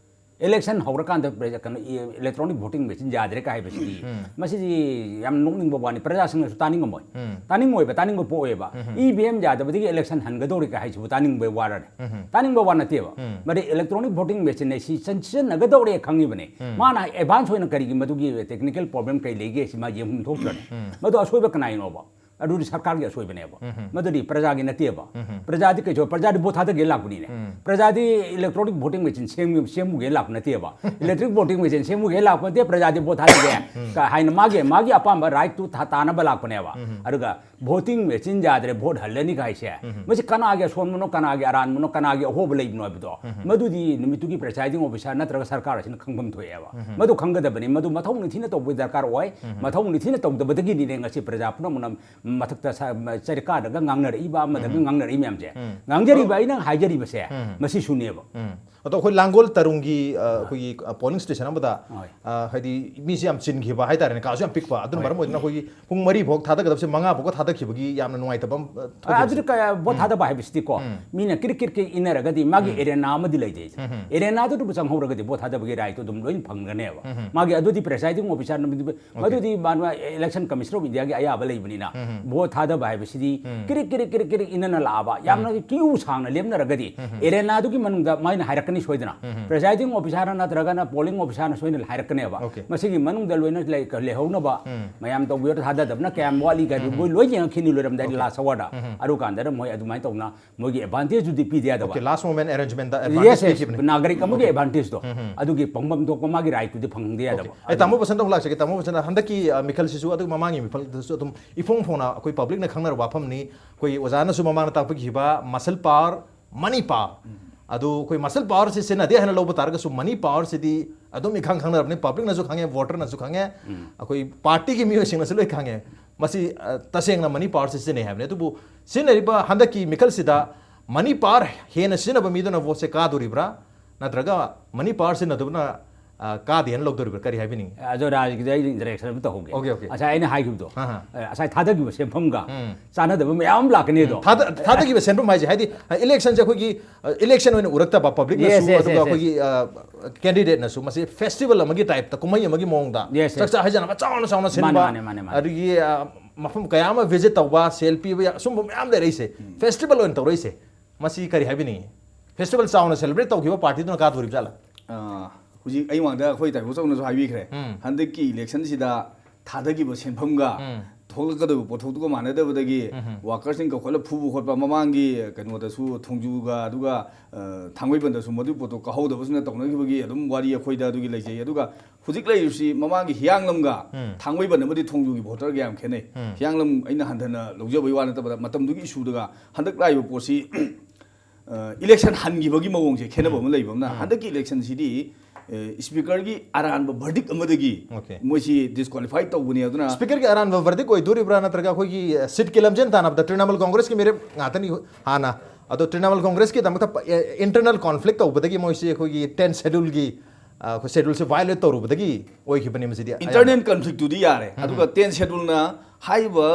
Election ꯍꯧꯔꯀꯥꯟꯗ ꯄ꯭ꯔꯦ-, ꯀꯩꯅꯣ, ꯏ-, electronic voting machine ꯌꯥꯗ꯭ꯔꯦ ꯀꯥꯏ ꯍꯥꯏꯕꯁꯤꯗꯤ, ꯎꯝ꯫ ꯃꯁꯤꯗꯤ ꯌꯥꯝ ꯅꯣꯛꯅꯤꯡꯕ ꯋꯥꯅꯤ, ꯄ꯭ꯔꯖꯥꯁꯤꯡꯅꯁꯨ ꯇꯥꯅꯤꯡꯉꯝꯃꯣꯏ꯫ ꯎꯝ꯫ ꯇꯥꯅꯤꯡꯉꯣꯏꯕ, ꯇꯥꯅꯤꯡꯕ ꯄꯣꯛꯑꯣꯏꯕ꯫ ꯎꯝ꯫ E V M ꯌꯥꯗꯕꯗꯒꯤ election ꯍꯟꯒꯗꯧꯔꯦ ꯀꯥꯏ ꯍꯥꯏꯁꯤꯕꯨ ꯇꯥꯅꯤꯡꯕ ꯋꯥꯔꯅꯤ꯫ ꯎꯝ꯫ ꯇꯥꯅꯤꯡꯕ ꯋꯥ ꯅꯠꯇꯦꯕ꯫ ꯎꯝ꯫ ꯃꯗꯤ electronic voting machine ꯑꯁꯤ ꯆꯟ-, ꯁꯤꯖꯤꯟꯅꯒꯗꯧꯔꯦ ꯈꯪꯉꯤꯕꯅꯦ꯫ ꯎꯝ꯫ ꯃꯥꯅ advance ꯑꯣꯏꯅ ꯀꯔꯤꯒꯤ ꯃꯗꯨꯒꯤ technical problem ꯀꯩ ꯂꯩꯒꯦ ꯁꯤ ꯃꯥ ꯌꯦꯡꯐꯝ ꯊꯣꯛꯇ꯭ꯔꯅꯦ꯫ ꯎꯝ꯫ ꯃꯗꯨ ꯑꯁꯣꯏꯕ ꯀꯅꯥꯒꯤꯅꯣꯕ? ꯑꯗꯨꯗꯤ ꯁꯔꯀꯥꯔꯒꯤ ꯑꯁꯣꯏꯕꯅꯦꯕ꯫ ꯎꯝ꯫ ꯃꯗꯨꯗꯤ ꯄ꯭ꯔꯖꯥꯒꯤ ꯅꯠꯇꯦꯕ꯫ ꯎꯝ꯫ ꯄ꯭ꯔꯖꯥꯗꯤ ꯀꯩꯁꯨ, ꯄ꯭ꯔꯖꯥꯗꯤ ꯚꯣꯠ ꯊꯥꯗꯒꯦ ꯂꯥꯛꯄꯅꯤꯅꯦ꯫ ꯎꯝ꯫ ꯄ꯭ꯔꯖꯥꯗꯤ electronic voting machine ꯁꯦꯝ-, ꯁꯦꯝꯃꯨꯒꯦ ꯂꯥꯛꯄ ꯅꯠꯇꯦꯕ꯫ Electronic voting machine ꯁꯦꯝꯃꯨꯒꯦ ꯂꯥꯛꯄ ꯅꯠꯇꯦ, ꯄ꯭ꯔꯖꯥꯗꯤ ꯚꯣꯠ ꯊꯥꯗꯒꯦ ꯎꯝ꯫ ꯀ-, ꯍꯥꯏꯅ ꯃꯥꯒꯤ, ꯃꯥꯒꯤ ꯑꯄꯥꯝꯕ right ꯇꯨ ꯊꯥ-, ꯇꯥꯅꯕ ꯂꯥꯛꯄꯅꯦꯕ꯫ ꯎꯝ꯫ ꯑꯗꯨꯒ voting machine ꯌꯥꯗ꯭ꯔꯦ, ꯚꯣꯠ ꯍꯜꯂꯅꯤ ꯀꯥꯏꯁꯦ, ꯎꯝ꯫ ꯃꯁꯤ ꯀꯅꯥꯒꯤ ꯑꯁꯣꯟꯕꯅꯣ, ꯀꯅꯥꯒꯤ ꯑꯔꯥꯟꯕꯅꯣ, ꯀꯅꯥꯒꯤ ꯑꯍꯣꯕ ꯂꯩꯕꯅꯣ ꯍꯥꯏꯕꯗꯣ, ꯎꯝ꯫ ꯃꯗꯨꯗꯤ ꯅꯨꯃꯤꯠꯇꯨꯒꯤ presiding officer ꯅꯠꯇ꯭ꯔꯒ ꯁꯔꯀꯥꯔ ꯑꯁꯤꯅ ꯈꯪꯐꯝ ꯊꯣꯛꯑꯦꯕ꯫ ꯎꯝ꯫ ꯃꯗꯨ ꯈꯪꯒꯗꯕꯅꯤ, ꯃꯗꯨ ꯃꯊꯧ ꯅꯤꯡꯊꯤꯅ ꯇꯧꯕ ꯗꯔꯀꯥꯔ ꯑꯣꯏ꯫ ꯎꯝ꯫ ꯃꯊꯧ ꯅꯤꯡꯊꯤꯅ ꯇꯧꯗꯕꯗꯒꯤꯅꯤꯅꯦ ꯉꯁꯤ ꯄ꯭ꯔꯖꯥ ꯄꯨꯝꯅꯃꯛꯅ ꯃꯊꯛꯇ ꯁ-, ꯃ-, ꯆꯩꯔꯛ ꯀꯥꯗꯒ ꯉꯥꯡꯅꯔꯛꯏꯕ, ꯑꯃꯗꯒ ꯎꯝ꯫ ꯉꯥꯡꯅꯔꯛꯏ ꯃꯌꯥꯝꯁꯦ꯫ ꯎꯝ꯫ ꯉꯥꯡꯖꯔꯤꯕ, ꯑꯩꯅ ꯍꯥꯏꯖꯔꯤꯕꯁꯦ, ꯎꯝ꯫ ꯃꯁꯤꯁꯨꯅꯦꯕ꯫ ꯎꯝ꯫ ꯑꯗꯣ ꯑꯩꯈꯣꯏ ꯂꯥꯡꯒꯣꯜ ꯇꯔꯨꯡꯒꯤ ꯑ, ꯑꯩꯈꯣꯏꯒꯤ ꯄꯣꯂꯤꯡ ꯁ꯭ꯇꯦꯁꯟ ꯑꯃꯗ ꯍꯣꯏ꯫ ꯑ, ꯍꯥꯏꯗꯤ ꯃꯤꯁꯦ ꯌꯥꯝ ꯆꯤꯟꯈꯤꯕ ꯍꯥꯏꯇꯥꯔꯦꯅꯦ, ꯀꯥꯁꯨ ꯌꯥꯝ ꯄꯤꯛꯄ, ꯑꯗꯨꯅ ꯃꯔꯝ ꯑꯣꯏꯗꯨꯅ ꯑꯩꯈꯣꯏꯒꯤ ꯄꯨꯡ ꯃꯔꯤ ꯐꯥꯎ ꯊꯥꯗꯒꯗꯕꯁꯦ ꯃꯉꯥ ꯐꯥꯎꯒ ꯊꯥꯗꯈꯤꯕꯒꯤ ꯌꯥꯝꯅ ꯅꯨꯡꯉꯥꯏꯇꯕ ꯑꯃ ꯑ, ꯊꯣꯛꯈꯤꯕꯁꯦ꯫ ꯑꯗꯨꯗꯤ ꯀ- ꯚꯣꯠ ꯊꯥꯗꯕ ꯍꯥꯏꯕꯁꯤꯗꯤꯀꯣ, ꯃꯤꯅ ꯀ꯭ꯔꯤꯛ ꯀ꯭ꯔꯤꯛ ꯀ꯭ꯔꯤꯛ ꯏꯟꯅꯔꯒꯗꯤ ꯃꯥꯒꯤ ꯑꯦꯔꯦꯅꯥ ꯑꯃꯗꯤ ꯂꯩꯖꯩ꯫ ꯑꯦꯔꯦꯅꯥꯗꯨꯗꯕꯨ ꯆꯪꯍꯧꯔꯒꯗꯤ ꯚꯣꯠ ꯊꯥꯗꯕꯒꯤ ꯔꯥꯏꯠꯇꯨ ꯑꯗꯨꯝ ꯂꯣꯏꯅ ꯐꯪꯒꯅꯦꯕ꯫ ꯃꯥꯒꯤ ꯑꯗꯨꯗꯤ ꯄ꯭ꯔꯦꯁꯥꯏꯗꯤꯡ ꯑꯣꯐꯤꯁꯥꯔꯅ ꯃꯗꯨꯗꯤ ꯃꯥꯅ ꯏꯂꯦꯛꯁꯟ ꯀꯃꯤꯁꯟ ꯑꯣꯐ ꯏꯟꯗꯤꯌꯥꯒꯤ ꯑꯌꯥꯕ ꯂꯩꯕꯅꯤꯅ ꯚꯣꯠ ꯊꯥꯗꯕ ꯍꯥꯏꯕꯁꯤꯗꯤ ꯀ꯭ꯔꯤꯛ ꯀ꯭ꯔꯤꯛ ꯀ꯭ꯔꯤꯛ ꯀ꯭ꯔꯤꯛ ꯏꯟꯅꯅ ꯂꯥꯛꯑꯕ, ꯌꯥꯝꯅ ꯀ꯭ꯌꯨ ꯁꯥꯡꯅ ꯂꯦꯞꯅꯔꯒꯗꯤ ꯑꯦꯔꯦꯅꯥꯗꯨꯒꯤ ꯃꯅꯨꯡꯗ ꯃꯥꯏꯅ ꯍꯥꯏꯔꯛꯀꯅꯤ ꯁꯣꯏꯗꯅ꯫ ꯄ꯭ꯔꯦꯁꯥꯏꯗꯤꯡ ꯑꯣꯐꯤꯁꯥꯔ ꯅꯠꯇ꯭ꯔꯒꯅ ꯄꯣꯂꯤꯡ ꯑꯣꯐꯤꯁꯥꯔꯅ ꯁꯣꯏꯗꯅ ꯍꯥꯏꯔꯛꯀꯅꯦꯕ꯫ Okay. ꯃꯁꯤꯒꯤ ꯃꯅꯨꯡꯗ ꯂꯣꯏꯅ ꯂꯩ-, ꯂꯩꯍꯧꯅꯕ ꯃꯌꯥꯝ ꯇꯧꯕꯤꯌꯣ, ꯊꯥꯗꯗꯕꯅ ꯀꯌꯥꯝ ꯋꯥꯠꯂꯤ ꯀꯥꯏꯗꯨ ꯃꯣꯏ ꯂꯣꯏ ꯌꯦꯡꯉꯛꯈꯤꯅꯤ ꯂꯣꯏꯔꯝꯗꯥꯏꯗ ꯂꯥꯁ ꯑꯋꯥꯔꯗ꯫ ꯑꯗꯨ ꯀꯥꯟꯗꯅ ꯃꯣꯏ ꯑꯗꯨꯃꯥꯏꯅ ꯇꯧꯅ ꯃꯣꯏꯒꯤ ꯑꯦꯗꯚꯥꯟꯇꯦꯖꯇꯨꯗꯤ ꯄꯤꯗ ꯌꯥꯗꯕ꯫ Okay, last moment arrangementꯗ Yes, advantage yes, ꯄꯤꯈꯤꯕꯅꯤ꯫ ꯅꯥꯒꯔꯤꯛ ꯑꯃꯒꯤ ꯑꯦꯗꯚꯥꯟꯇꯦꯖꯇꯣ ꯑꯗꯨꯒꯤ ꯐꯪꯐꯝ ꯊꯣꯛꯄ ꯃꯥꯒꯤ ꯔꯥꯏꯠꯇꯨꯗꯤ ꯐꯪꯍꯟꯗ ꯌꯥꯗꯕ꯫ ꯑꯩ ꯇꯥꯃꯣ ꯄꯁꯟꯗ ꯑꯃꯨꯛ ꯂꯥꯛꯆꯒꯦ꯫ ꯇꯥꯃꯣ ꯄꯁꯟꯗ, ꯍꯟꯗꯛꯀꯤ ꯑ, ꯃꯤꯈꯜꯁꯤꯁꯨ ꯑꯗꯨꯒ ꯃꯃꯥꯡꯒꯤ ꯃꯤꯈꯜꯗꯁꯨ ꯑꯗꯨꯝ ꯏꯐꯣꯡ ꯐꯣꯡꯅ ꯑꯩꯈꯣꯏ ꯄꯕ꯭ꯂꯤꯛꯅ ꯈꯪꯅꯔꯕ ꯋꯥꯐꯝꯅꯤ꯫ ꯑꯩꯈꯣꯏ ꯑꯣꯖꯥꯅꯁꯨ ꯃꯃꯥꯡꯗ ꯇꯥꯛꯄꯤꯈꯤꯕ ꯃꯁꯜ ꯄꯥꯋꯔ, ꯃꯅꯤ ꯄꯥꯋꯔ꯫ ꯑꯗꯨ ꯑꯩꯈꯣꯏ ꯃꯁꯜ ꯄꯥꯋꯔꯁꯤ ꯁꯤꯖꯤꯟꯅꯗꯦ ꯍꯥꯏꯅ ꯂꯧꯕ ꯇꯥꯔꯒꯁꯨ ꯃꯅꯤ ꯄꯥꯋꯔꯁꯤꯗꯤ ꯑꯗꯨꯝ ꯏꯈꯪ ꯈꯪꯅꯔꯕꯅꯤ, ꯄꯕ꯭ꯂꯤꯛꯅꯁꯨ ꯈꯪꯉꯦ, ꯚꯣꯇꯔꯅꯁꯨ ꯈꯪꯉꯦ, ꯑꯩꯈꯣꯏ ꯄꯥꯔꯇꯤꯒꯤ ꯃꯤꯑꯣꯏꯁꯤꯡꯅꯁꯨ ꯂꯣꯏ ꯈꯪꯉꯦ꯫ ꯃꯁꯤ ꯑ, ꯇꯁꯦꯡꯅ ꯃꯅꯤ ꯄꯥꯋꯔꯁꯤ ꯁꯤꯖꯤꯟꯅꯩ ꯍꯥꯏꯕꯅꯤ꯫ ꯑꯗꯨꯕꯨ ꯁꯤꯖꯤꯟꯅꯔꯤꯕ ꯍꯟꯗꯛꯀꯤ ꯃꯤꯈꯜꯁꯤꯗ ꯃꯅꯤ ꯄꯥꯋꯔ ꯍꯦꯟꯅ ꯁꯤꯖꯤꯟꯅꯕ ꯃꯤꯗꯨꯅ ꯚꯣꯠꯁꯦ ꯀꯥꯗꯣꯔꯤꯕ꯭ꯔꯥ, ꯅꯠꯇ꯭ꯔꯒ ꯃꯅꯤ ꯄꯥꯋꯔ ꯁꯤꯖꯤꯟꯅꯗꯕꯅ ꯑ, ꯀꯥꯗꯦ ꯍꯥꯏꯅ ꯂꯧꯗꯣꯔꯤꯕ꯭ꯔꯥ? ꯀꯔꯤ ꯍꯥꯏꯕꯤꯅꯤꯡꯉꯤ? ꯑꯗꯣ ꯔꯥꯖꯒꯤꯗ ꯑꯩ ꯏꯟꯇꯔꯦꯛꯁꯟ ꯑꯃ ꯇꯧꯍꯧꯒꯦ꯫ Okay, okay. ꯉꯁꯥꯏ ꯑꯩꯅ ꯍꯥꯏꯈꯤꯕꯗꯣ, ꯑꯍꯥ. ꯑ, ꯉꯁꯥꯏ ꯊꯥꯗꯈꯤꯕ ꯁꯦꯟꯐꯝꯒ ꯆꯥꯟꯅꯗꯕ ꯃꯌꯥꯝ ꯑꯃ ꯂꯥꯛꯀꯅꯤ ꯑꯗꯣ꯫ ꯊꯥꯗ-, ꯊꯥꯗꯈꯤꯕ ꯁꯦꯟꯐꯝ ꯍꯥꯏꯁꯦ ꯍꯥꯏꯗꯤ ꯏꯂꯦꯛꯁꯟꯁꯦ ꯑꯩꯈꯣꯏꯒꯤ ꯏꯂꯦꯛꯁꯟ ꯑꯣꯏꯅ ꯎꯔꯛꯇꯕ, ꯄꯕ꯭ꯂꯤꯛꯅꯁꯨ Yes, yes, ꯑꯗꯨꯒ yes, yes. ꯑꯩꯈꯣꯏꯒꯤ ꯀꯦꯟꯗꯤꯗꯦꯠꯅꯁꯨ ꯃꯁꯤ ꯐꯦꯁꯇꯤꯚꯦꯜ ꯑꯃꯒꯤ ꯇꯥꯏꯞꯇ, ꯀꯨꯝꯍꯩ ꯑꯃꯒꯤ ꯃꯑꯣꯡꯗ Yes, yes. ꯆꯥꯛꯆꯥ ꯍꯩꯖꯥꯟꯅꯕ ꯆꯥꯎꯅ ꯆꯥꯎꯅ ꯃꯥꯅꯦ, ꯁꯤꯟꯕ, ꯃꯥꯅꯦ, ꯃꯥꯅꯦ, ꯃꯥꯅꯦ꯫ ꯑꯗꯒꯤ ꯑ, ꯃꯐꯝ ꯀꯌꯥ ꯑꯃ ꯚꯤꯖꯤꯠ ꯇꯧꯕ, ꯁꯦꯜ ꯄꯤꯕ, ꯌꯥ-, ꯁꯨꯝꯕ ꯃꯌꯥꯝ ꯂꯩꯔꯛꯏꯁꯦ, ꯐꯦꯁꯇꯤꯚꯦꯜ ꯑꯣꯏꯅ ꯇꯧꯔꯛꯏꯁꯦ, ꯃꯁꯤ ꯀꯔꯤ ꯍꯥꯏꯕꯤꯅꯤꯡꯉꯤ? ꯐꯦꯁꯇꯤꯚꯦꯜ ꯆꯥꯎꯅ ꯁꯦꯂꯦꯕ꯭ꯔꯦꯠ ꯇꯧꯈꯤꯕ ꯄꯥꯔꯇꯤꯗꯨꯅ ꯀꯥꯗꯣꯔꯤꯕ ꯖꯥꯠꯂ? ꯑꯥ, ꯍꯧꯖꯤꯛ ꯑꯩ ꯃꯃꯥꯡꯗ ꯑꯩꯈꯣꯏ ꯇꯥꯏꯕꯪ ꯆꯧꯅꯁꯨ ꯍꯥꯏꯕꯤꯈ꯭ꯔꯦ꯫ ꯎꯝ. ꯍꯟꯗꯛꯀꯤ ꯏꯂꯦꯛꯁꯟꯁꯤꯗ ꯊꯥꯗꯈꯤꯕ ꯁꯦꯟꯐꯝꯒ ꯎꯝ. ꯊꯣꯛꯂꯛꯀꯗꯧꯕ ꯄꯣꯠꯊꯣꯛꯇꯨꯒ ꯃꯥꯟꯅꯗꯕꯗꯒꯤ ꯎꯝ. ꯋꯥꯀꯔꯁꯤꯡ ꯀꯧꯈꯠꯂ ꯐꯨꯕ ꯈꯣꯠꯄ ꯃꯃꯥꯡꯒꯤ ꯀꯩꯅꯣꯗꯁꯨ ꯊꯣꯡꯖꯨꯒ ꯑꯗꯨꯒ, ꯑ, ꯊꯥꯡꯃꯩꯕꯟꯗꯁꯨ ꯃꯗꯨꯒꯤ ꯄꯣꯠꯇꯣ ꯀꯥꯍꯧꯗꯕꯁꯤꯡꯅ ꯇꯧꯅꯈꯤꯕꯒꯤ ꯑꯗꯨꯝ ꯋꯥꯔꯤ ꯑꯩꯈꯣꯏꯗ ꯑꯗꯨꯒꯤ ꯂꯩꯖꯩ꯫ ꯑꯗꯨꯒ ꯍꯧꯖꯤꯛ ꯂꯩꯔꯤꯕꯁꯤ ꯃꯃꯥꯡꯒꯤ ꯍꯤꯌꯥꯡꯂꯝꯒ ꯎꯝ. ꯊꯥꯡꯃꯩꯕꯟ ꯑꯃꯗꯤ ꯊꯣꯡꯖꯨꯒꯤ ꯚꯣꯇꯔꯒ ꯌꯥꯝ ꯈꯦꯠꯅꯩ꯫ ꯎꯝ. ꯍꯤꯌꯥꯡꯂꯝ ꯑꯩꯅ ꯍꯟꯊꯅ ꯂꯧꯖꯕꯒꯤ ꯋꯥ ꯅꯠꯇꯕꯗ ꯃꯇꯝꯗꯨꯒꯤ ꯏꯁꯨꯗꯒ ꯍꯟꯗꯛ ꯂꯥꯛꯏꯕ ꯄꯣꯠꯁꯤ, ꯑ, ꯏꯂꯦꯛꯁꯟ ꯍꯟꯈꯤꯕꯒꯤ ꯃꯑꯣꯡꯁꯦ ꯈꯦꯠꯅꯕ ꯑꯃ ꯂꯩꯕ ꯑꯃꯅ, ꯍꯟꯗꯛꯀꯤ ꯏꯂꯦꯛꯁꯟꯁꯤꯗꯤ, ꯑ, ꯁ꯭ꯄꯤꯀꯔꯒꯤ ꯑꯔꯥꯟꯕ ꯚꯔꯗꯤꯛ ꯑꯃꯗꯒꯤ Okay. ꯃꯣꯏꯁꯤ ꯗꯤꯁꯀ꯭ꯋꯥꯂꯤꯐꯥꯏ ꯇꯧꯕꯅꯤ꯫ ꯑꯗꯨꯅ ꯁ꯭ꯄꯤꯀꯔꯒꯤ ꯑꯔꯥꯟꯕ ꯚꯔꯗꯤꯛ ꯑꯣꯏꯗꯣꯔꯤꯕ꯭ꯔꯥ, ꯅꯠꯇ꯭ꯔꯒ ꯑꯩꯈꯣꯏꯒꯤ ꯑ, ꯁꯤꯠꯀꯤ ꯂꯝꯖꯦꯟ ꯇꯥꯟꯅꯕꯗ ꯇ꯭ꯔꯤꯅꯥꯃꯨꯜ ꯀꯣꯡꯒ꯭ꯔꯦꯁꯀꯤ ꯃꯤꯔꯦꯞ ꯉꯥꯛꯇꯅꯤ ꯍꯥꯟꯅ ꯑꯗꯣ ꯇ꯭ꯔꯤꯅꯥꯃꯨꯜ ꯀꯣꯡꯒ꯭ꯔꯦꯁꯀꯤꯗꯃꯛꯇ ꯏꯟꯇꯔꯅꯦꯜ ꯀꯣꯟꯐ꯭ꯂꯤꯛ ꯇꯧꯕꯗꯒꯤ ꯃꯣꯏꯁꯤ ꯑꯩꯈꯣꯏꯒꯤ ꯇꯦꯟ ꯁꯦꯗꯨꯜꯒꯤ ꯁꯦꯗꯨꯜꯁꯦ ꯚꯥꯏꯑꯣꯂꯦꯠ ꯇꯧꯔꯨꯕꯗꯒꯤ ꯑꯣꯏꯈꯤꯕꯅꯤ ꯃꯁꯤꯗꯤ ꯑꯌꯥꯝꯕ꯫ ꯏꯟꯇꯔꯅꯦꯜ ꯀꯟꯐ꯭ꯂꯤꯛꯇꯨꯗꯤ ꯌꯥꯔꯦ, ꯑꯗꯨꯒ ꯇꯦꯟ ꯁꯦꯗꯨꯜꯅ ꯍꯥꯏꯔꯤꯕ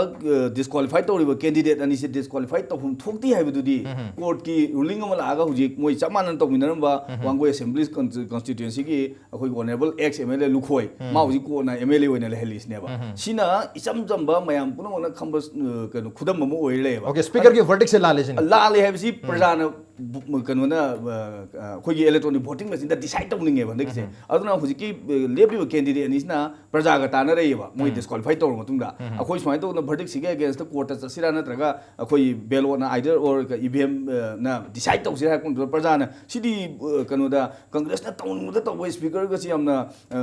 ꯗꯤꯁꯀ꯭ꯋꯥꯂꯤꯐꯥꯏ ꯇꯧꯔꯤꯕ ꯀꯦꯟꯗꯤꯗꯦꯠ ꯑꯅꯤꯁꯦ ꯗꯤꯁꯀ꯭ꯋꯥꯂꯤꯐꯥꯏ ꯇꯧꯐꯝ ꯊꯣꯛꯇꯦ ꯍꯥꯏꯕꯗꯨꯗꯤ ꯀꯣꯔꯠꯀꯤ ꯔꯨꯂꯤꯡ ꯑꯃ ꯂꯥꯛꯑꯒ ꯍꯧꯖꯤꯛ ꯃꯣꯏ ꯆꯞ ꯃꯥꯟꯅꯅ ꯇꯧꯃꯤꯟꯅꯔꯝꯕ ꯋꯥꯡꯒꯣꯏ ꯑꯦꯁꯦꯝꯕ꯭ꯂꯤ ꯀꯟꯁꯇꯤꯇ꯭ꯋꯦꯟꯁꯤꯒꯤ ꯑꯩꯈꯣꯏꯒꯤ honourable ex M L A ꯂꯨꯈꯣꯏ, ꯃꯥ ꯍꯧꯖꯤꯛ ꯀꯣꯟꯅ ꯑꯦꯝ ꯑꯦꯜ ꯑꯦ ꯑꯣꯏꯅ ꯂꯩꯍꯜꯂꯤꯁꯤꯅꯦꯕ꯫ ꯁꯤꯅ ꯏꯆꯝ ꯆꯝꯕ ꯃꯌꯥꯝ ꯄꯨꯝꯅꯃꯛꯅ ꯈꯪꯕ, ꯑ, ꯀꯩꯅꯣ, ꯈꯨꯗꯝ ꯑꯃ ꯑꯣꯏꯔ ꯂꯩꯌꯦꯕ꯫ ꯑꯣꯀꯦ, ꯁ꯭ꯄꯤꯀꯔꯒꯤ ꯚꯔꯗꯤꯛꯁꯦ ꯂꯥꯜꯂꯦ ꯁꯤꯅꯤ꯫ ꯂꯥꯜꯂꯦ ꯍꯥꯏꯕꯁꯤ ꯄ꯭ꯔꯖꯥꯅ ꯕꯨ-, ꯀꯩꯅꯣꯅ, ꯑ, ꯑ, ꯑꯩꯈꯣꯏꯒꯤ ꯏꯂꯦꯛꯇ꯭ꯔꯣꯅꯤꯛ ꯚꯣꯇꯤꯡ ꯃꯦꯆꯤꯟꯗ ꯗꯤꯁꯥꯏꯗ ꯇꯧꯅꯤꯡꯉꯦꯕ ꯍꯟꯗꯛꯀꯤꯁꯦ꯫ ꯑꯗꯨꯅ ꯍꯧꯖꯤꯛꯀꯤ, ꯑ, ꯂꯦꯞꯂꯤꯕ ꯀꯦꯟꯗꯤꯗꯦꯠ ꯑꯅꯤꯁꯤꯅ ꯄ꯭ꯔꯖꯥꯒ ꯇꯥꯟꯅꯔꯛꯏꯕ, ꯃꯣꯏ ꯗꯤꯁꯀ꯭ꯋꯥꯂꯤꯐꯥꯏ ꯇꯧꯔꯕ ꯃꯇꯨꯡꯗ꯫ ꯑꯩꯈꯣꯏ ꯁꯨꯃꯥꯏꯅ ꯇꯧꯗꯅ ꯚꯔꯗꯤꯛꯁꯤꯒꯤ ꯑꯦꯒꯦꯟꯁꯇ ꯀꯣꯔꯠꯇ ꯆꯠꯁꯤꯔꯥ, ꯅꯠꯇ꯭ꯔꯒ ꯑꯩꯈꯣꯏ ꯕꯦꯂꯣꯠꯅ ꯑꯥꯏꯗꯔ ꯑꯣꯔ ꯏ ꯚꯤ ꯑꯦꯝꯅ ꯗꯤꯁꯥꯏꯗ ꯇꯧꯁꯤꯔꯥ ꯍꯥꯏꯕ ꯃꯇꯝꯗ ꯄ꯭ꯔꯖꯥꯅ ꯁꯤꯗꯤ, ꯑ, ꯀꯩꯅꯣꯗ ꯀꯪꯒ꯭ꯔꯦꯁꯅ ꯇꯧꯅꯤꯡꯕꯗ ꯇꯧꯕ, ꯁ꯭ꯄꯤꯀꯔꯒꯁꯤ ꯌꯥꯝꯅ, ꯑ,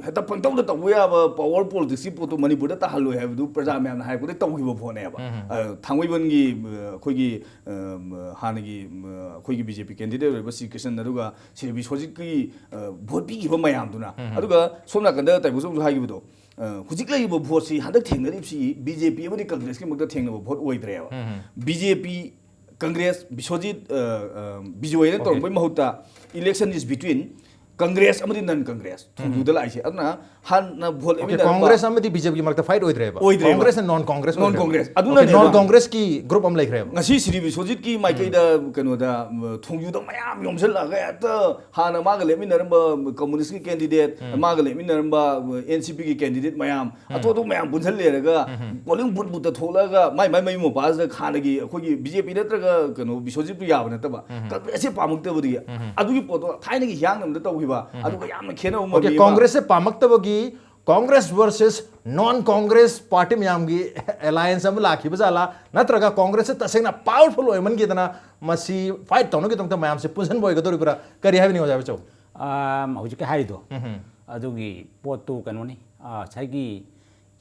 ꯍꯦꯛꯇ ꯄꯪꯇꯧꯗ ꯇꯧꯕ ꯌꯥꯕ ꯄꯋꯥꯔ ꯄꯣꯂꯤꯇꯤꯛꯁꯀꯤ ꯄꯣꯠꯇꯣ ꯃꯅꯤꯄꯨꯔꯗ ꯇꯥꯍꯜꯂꯣꯏ ꯍꯥꯏꯕꯗꯨ ꯄ꯭ꯔꯖꯥ ꯃꯌꯥꯝꯅ ꯍꯥꯏꯔꯛꯄꯗꯒꯤ ꯇꯧꯈꯤꯕ ꯄꯣꯠꯅꯦꯕ꯫ ꯑ, ꯊꯥꯡꯃꯩꯕꯟꯒꯤ, ꯑ, ꯑꯩꯈꯣꯏꯒꯤ, ꯑ, ꯍꯥꯟꯅꯒꯤ, ꯑ, ꯑꯩꯈꯣꯏꯒꯤ ꯕꯤ ꯖꯦ ꯄꯤ ꯀꯦꯟꯗꯤꯗꯦꯠ ꯑꯣꯏꯔꯤꯕ ꯁ꯭ꯔꯤ ꯀ꯭ꯔꯤꯁꯟ, ꯑꯗꯨꯒ ꯁ꯭ꯔꯤ ꯕꯤꯁ꯭ꯋꯖꯤꯠꯀꯤ, ꯑ, ꯚꯣꯠ ꯄꯤꯈꯤꯕ ꯃꯌꯥꯝꯗꯨꯅ꯫ ꯑꯗꯨꯒ ꯁꯣꯝ ꯅꯥꯀꯟꯗ ꯇꯥꯏꯕꯪꯖꯝꯁꯨ ꯍꯥꯏꯈꯤꯕꯗꯣ, ꯑ, ꯍꯧꯖꯤꯛ ꯂꯩꯔꯤꯕ ꯚꯣꯠꯁꯤ, ꯍꯟꯗꯛ ꯊꯦꯡꯅꯔꯤꯕꯁꯤ ꯕꯤ ꯖꯦ ꯄꯤ ꯑꯃꯗꯤ ꯀꯪꯒ꯭ꯔꯦꯁꯀꯤ ꯃꯔꯛꯇ ꯊꯦꯡꯅꯕ ꯚꯣꯠ ꯑꯣꯏꯗ꯭ꯔꯦꯕ꯫ ꯕꯤ ꯖꯦ ꯄꯤ, ꯀꯪꯒ꯭ꯔꯦꯁ, ꯕꯤꯁ꯭ꯋꯖꯤꯠ, ꯑ, ꯑ, ꯕꯤꯖꯣꯏꯅ ꯇꯧꯔꯛꯄꯩ ꯃꯍꯨꯠꯇ election is between ꯀꯪꯒ꯭ꯔꯦꯁ ꯑꯃꯗꯤ ꯅꯟ ꯀꯪꯒ꯭ꯔꯦꯁ ꯊꯣꯡꯖꯨꯗ ꯂꯥꯛꯏꯁꯦ꯫ ꯑꯗꯨꯅ ꯍꯥꯟꯅ ꯚꯣꯠ ꯑꯣꯀꯦ, ꯂꯦꯞꯃꯤꯟꯅꯔꯝꯕ ꯀꯣꯡꯒ꯭ꯔꯦꯁ ꯑꯃꯗꯤ ꯕꯤ ꯖꯦ ꯄꯤꯒꯤ ꯃꯔꯛꯇ ꯐꯥꯏꯠ ꯑꯣꯏꯗ꯭ꯔꯦꯕ꯫ ꯑꯣꯏꯗ꯭ꯔꯦꯕ꯫ Congress and non Congress non ꯑꯣꯏꯗ꯭ꯔꯦꯕ꯫ ꯀꯣꯡꯒ꯭ꯔꯦꯁ꯫ ꯑꯣꯀꯦ, ꯑꯗꯨꯅꯅꯦꯕ꯫ ꯅꯣꯟ ꯀꯣꯡꯒ꯭ꯔꯦꯁꯀꯤ ꯒ꯭ꯔꯨꯞ ꯑꯃ ꯂꯩꯈ꯭ꯔꯦꯕ꯫ ꯉꯁꯤ ꯁ꯭ꯔꯤ ꯕꯤꯁ꯭ꯋꯖꯤꯠꯀꯤ ꯃꯥꯏꯀꯩꯗ ꯀꯩꯅꯣꯗ, ꯎꯝ, ꯊꯣꯡꯖꯨꯗ ꯃꯌꯥꯝ ꯌꯣꯝꯁꯤꯜꯂꯛꯑꯒ ꯍꯦꯛꯇ ꯍꯥꯟꯅ ꯃꯥꯒ ꯂꯦꯞꯃꯤꯟꯅꯔꯝꯕ ꯀꯝꯃꯨꯅꯤꯁ꯭ꯠꯀꯤ ꯀꯦꯟꯗꯤꯗꯦꯠ, ꯃꯥꯒ ꯂꯦꯞꯃꯤꯟꯅꯔꯝꯕ ꯑꯦꯟ ꯁꯤ ꯄꯤꯒꯤ ꯀꯦꯟꯗꯤꯗꯦꯠ ꯃꯌꯥꯝ, ꯑꯇꯣꯞ ꯑꯇꯣꯞꯄ ꯃꯌꯥꯝ ꯄꯨꯟꯁꯤꯜꯂꯦꯔꯒ ꯄꯣꯂꯤꯡ ꯕꯨꯠ ꯕꯨꯠꯇ ꯊꯣꯛꯂꯛꯑꯒ ꯃꯥꯏ ꯃꯥꯏ ꯃꯌꯨꯝ ꯃꯄꯥꯁꯤꯗ ꯍꯥꯟꯅꯒꯤ ꯑꯩꯈꯣꯏꯒꯤ ꯕꯤ ꯖꯦ ꯄꯤ ꯅꯠꯇ꯭ꯔꯒ ꯀꯩꯅꯣ ꯕꯤꯁ꯭ꯋꯖꯤꯠꯄꯨ ꯌꯥꯕ ꯅꯠꯇꯕ ꯀꯪꯒ꯭ꯔꯦꯁꯁꯦ ꯄꯥꯝꯃꯛꯇꯕꯗꯒꯤ ꯑꯗꯨꯒꯤ ꯄꯣꯠꯇꯣ ꯊꯥꯏꯅꯒꯤ ꯍꯤꯌꯥꯡꯂꯝꯗ ꯇꯧꯈꯤꯕ ꯑꯗꯨꯒ ꯌꯥꯝꯅ ꯈꯦꯠꯅꯕ ꯑꯃ ꯑꯣꯀꯦ, ꯂꯩꯌꯦꯕ꯫ ꯀꯣꯡꯒ꯭ꯔꯦꯁꯁꯦ ꯄꯥꯝꯃꯛꯇꯕꯒꯤ ꯀꯣꯡꯒ꯭ꯔꯦꯁ ꯚꯔꯁꯦꯁ ꯅꯣꯟ ꯀꯣꯡꯒ꯭ꯔꯦꯁ ꯄꯥꯔꯇꯤ ꯃꯌꯥꯝꯒꯤ ꯑꯦꯂꯥꯏꯟꯁ ꯑꯃ ꯂꯥꯛꯈꯤꯕ ꯖꯥꯠꯂꯥ, ꯅꯠꯇ꯭ꯔꯒ ꯀꯣꯡꯒ꯭ꯔꯦꯁꯁꯦ ꯇꯁꯦꯡꯅ ꯄꯥꯋꯔꯐꯨꯜ ꯑꯣꯏꯃꯟꯈꯤꯗꯅ ꯃꯁꯤ ꯐꯥꯏꯠ ꯇꯧꯅꯕꯒꯤꯗꯃꯛꯇ ꯃꯌꯥꯝꯁꯦ ꯄꯨꯟꯁꯤꯟꯕ ꯑꯣꯏꯒꯗꯧꯔꯤꯕ꯭ꯔꯥ? ꯀꯔꯤ ꯍꯥꯏꯕꯤꯅꯤꯡꯉꯤ, ꯑꯣꯖꯥ ꯕꯤꯆꯧ? ꯑꯥꯝ, ꯍꯧꯖꯤꯛꯀꯤ ꯍꯥꯏꯔꯤꯗꯣ ꯑꯗꯨꯒꯤ ꯄꯣꯠꯇꯨ ꯀꯩꯅꯣꯅꯤ, ꯑꯥ, ꯉꯁꯥꯏꯒꯤ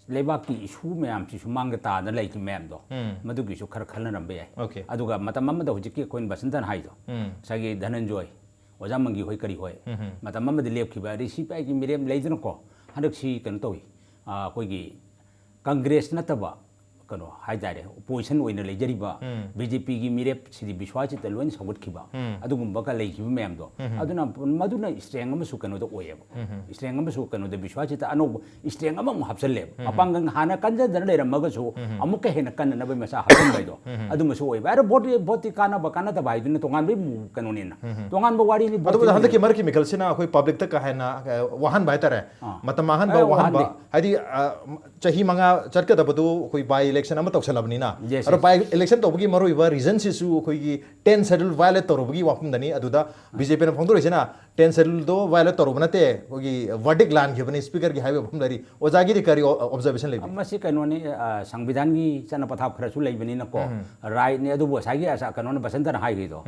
ꯂꯩꯕꯥꯛꯀꯤ ꯏꯁꯨ ꯃꯌꯥꯝꯁꯤ ꯁꯨꯃꯥꯡꯗ ꯇꯥꯗꯅ ꯂꯩꯈꯤꯕ ꯃꯌꯥꯝꯗꯣ, ꯃꯗꯨꯒꯤꯁꯨ ꯈꯔ ꯈꯟꯅꯔꯝꯕ ꯌꯥꯏ꯫ ꯑꯣꯀꯦ꯫ ꯑꯗꯨꯒ ꯃꯇꯝ ꯑꯃꯗ ꯍꯧꯖꯤꯛꯀꯤ ꯑꯩꯈꯣꯏꯅ ꯕꯁꯟꯇꯅ ꯍꯥꯏꯗꯣ, ꯉꯁꯥꯏꯒꯤ ꯙꯅꯟꯖꯣꯏ, ꯑꯣꯖꯥ ꯃꯪꯒꯤ ꯍꯣꯏ ꯀꯔꯤ ꯍꯣꯏ, ꯃꯇꯝ ꯑꯃꯗ ꯂꯦꯞꯈꯤꯕ ꯑꯗꯩ ꯁꯤ ꯄꯤ ꯑꯥꯏꯒꯤ ꯃꯤꯔꯦꯞ ꯂꯩꯗꯅꯀꯣ, ꯍꯟꯗꯛꯁꯤ ꯀꯩꯅꯣ ꯇꯧꯏ, ꯑꯥ, ꯑꯩꯈꯣꯏꯒꯤ ꯀꯪꯒ꯭ꯔꯦꯁ ꯅꯠꯇꯕ ꯀꯩꯅꯣ ꯍꯥꯏꯇꯥꯔꯦ, ꯑꯣꯄꯣꯖꯤꯁꯟ ꯑꯣꯏꯅ ꯂꯩꯖꯔꯤꯕ ꯕꯤ ꯖꯦ ꯄꯤꯒꯤ ꯃꯤꯔꯦꯞ ꯁꯤꯗꯤ ꯕꯤꯁ꯭ꯋꯥꯖꯤꯠꯇ ꯂꯣꯏꯅ ꯁꯧꯒꯠꯈꯤꯕ, ꯑꯗꯨꯒꯨꯝꯕꯒ ꯂꯩꯈꯤꯕ ꯃꯌꯥꯝꯗꯣ, ꯑꯗꯨꯅ ꯃꯗꯨꯅ ꯏꯁꯇ꯭ꯔꯦꯡ ꯑꯃꯁꯨ ꯀꯩꯅꯣꯗ ꯑꯣꯏꯌꯦꯕ, ꯏꯁꯇ꯭ꯔꯦꯡ ꯑꯃꯁꯨ ꯀꯩꯅꯣꯗ ꯕꯤꯁ꯭ꯋꯥꯖꯤꯠꯇ ꯑꯅꯧꯕ ꯏꯁꯇ꯭ꯔꯦꯡ ꯑꯃꯃꯨꯛ ꯍꯥꯞꯆꯜꯂꯦꯕ, ꯃꯄꯥꯡꯒꯜ ꯍꯥꯟꯅ ꯀꯟꯖꯗꯅ ꯂꯩꯔꯝꯃꯒꯁꯨ ꯑꯃꯨꯛꯀ ꯍꯦꯟꯅ ꯀꯟꯅꯅꯕꯒꯤ ꯃꯆꯥ ꯍꯥꯞꯆꯟꯕ ꯍꯥꯏꯗꯣ, ꯑꯗꯨꯃꯁꯨ ꯑꯣꯏꯕ꯫ ꯑꯗꯣ ꯚꯣꯠꯇꯤ, ꯚꯣꯠꯇꯤ ꯀꯥꯟꯅꯕ ꯀꯥꯟꯅꯗꯕ ꯍꯥꯏꯗꯨꯅ ꯇꯣꯉꯥꯟꯕꯒꯤ ꯀꯩꯅꯣꯅꯤꯅ, ꯇꯣꯉꯥꯟꯕ ꯋꯥꯔꯤꯅꯤ꯫ ꯑꯗꯨꯕꯨ ꯚꯣꯠꯇꯤ ꯍꯟꯗꯛꯀꯤ ꯃꯔꯛꯀꯤ ꯃꯤꯈꯜꯁꯤꯅ ꯑꯩꯈꯣꯏ ꯄꯕ꯭ꯂꯤꯛꯇ ꯀꯥ ꯍꯦꯟꯅ ꯑ, ꯋꯥꯍꯟꯕ ꯍꯥꯏꯇꯥꯔꯦ, ꯑꯥ꯫ ꯃꯇꯝ ꯃꯥꯡꯍꯟꯕ, ꯑꯦ, ꯋꯥꯍꯟꯕ ꯋꯥꯍꯟꯗꯦ꯫ ꯍꯥꯏꯗꯤ, ꯑ, ꯆꯍꯤ ꯃꯉꯥ ꯆꯠꯀꯗꯕꯗꯨ ꯑꯩꯈꯣꯏ ꯕꯥꯏ ꯏꯂꯦꯛꯁꯟ ꯑꯃ ꯇꯧꯁꯜꯂꯕꯅꯤꯅ, ꯌꯦꯁ, ꯑꯗꯣ ꯌꯦꯁ꯫ ꯕꯥꯏ ꯏꯂꯦꯛꯁꯟ ꯇꯧꯕꯒꯤ ꯃꯔꯨꯑꯣꯏꯕ ꯔꯤꯖꯟꯁꯤꯁꯨ ꯑꯩꯈꯣꯏꯒꯤ ꯇꯦꯟ ꯁꯦꯗꯨꯜ ꯚꯥꯏꯑꯣꯂꯦꯠ ꯇꯧꯔꯨꯕꯒꯤ ꯋꯥꯐꯝꯗꯅꯤ꯫ ꯑꯗꯨꯗ ꯕꯤ ꯖꯦ ꯄꯤꯅ ꯐꯣꯡꯗꯣꯔꯛꯏꯁꯤꯅ ꯇꯦꯟ ꯁꯦꯗꯨꯜꯗꯣ ꯚꯥꯏꯑꯣꯂꯦꯠ ꯇꯧꯔꯨꯕ ꯅꯠꯇꯦ, ꯑꯩꯈꯣꯏꯒꯤ ꯚꯔꯗꯤꯛ ꯂꯥꯟꯈꯤꯕꯅꯤ ꯁ꯭ꯄꯤꯀꯔꯒꯤ ꯍꯥꯏꯕꯒꯤ ꯋꯥꯐꯝꯗ꯫ ꯑꯣꯖꯥꯒꯤꯗꯤ ꯀꯔꯤ ꯑꯣ-, ꯑꯣꯕꯖꯔꯕꯦꯁꯟ ꯂꯩꯕꯤ? ꯃꯁꯤ ꯀꯩꯅꯣꯅꯤ, ꯑ, ꯁꯪꯕꯤꯙꯥꯟꯒꯤ ꯆꯠꯅ ꯄꯊꯥꯞ ꯈꯔꯁꯨ ꯂꯩꯕꯅꯤꯅꯀꯣ, ꯔꯥꯏꯠꯅꯤ꯫ ꯑꯗꯨꯕꯨ ꯉꯁꯥꯏꯒꯤ ꯑꯁ-, ꯀꯩꯅꯣꯅ, ꯕꯁꯟꯇꯅ ꯍꯥꯏꯈ꯭ꯔꯤꯗꯣ,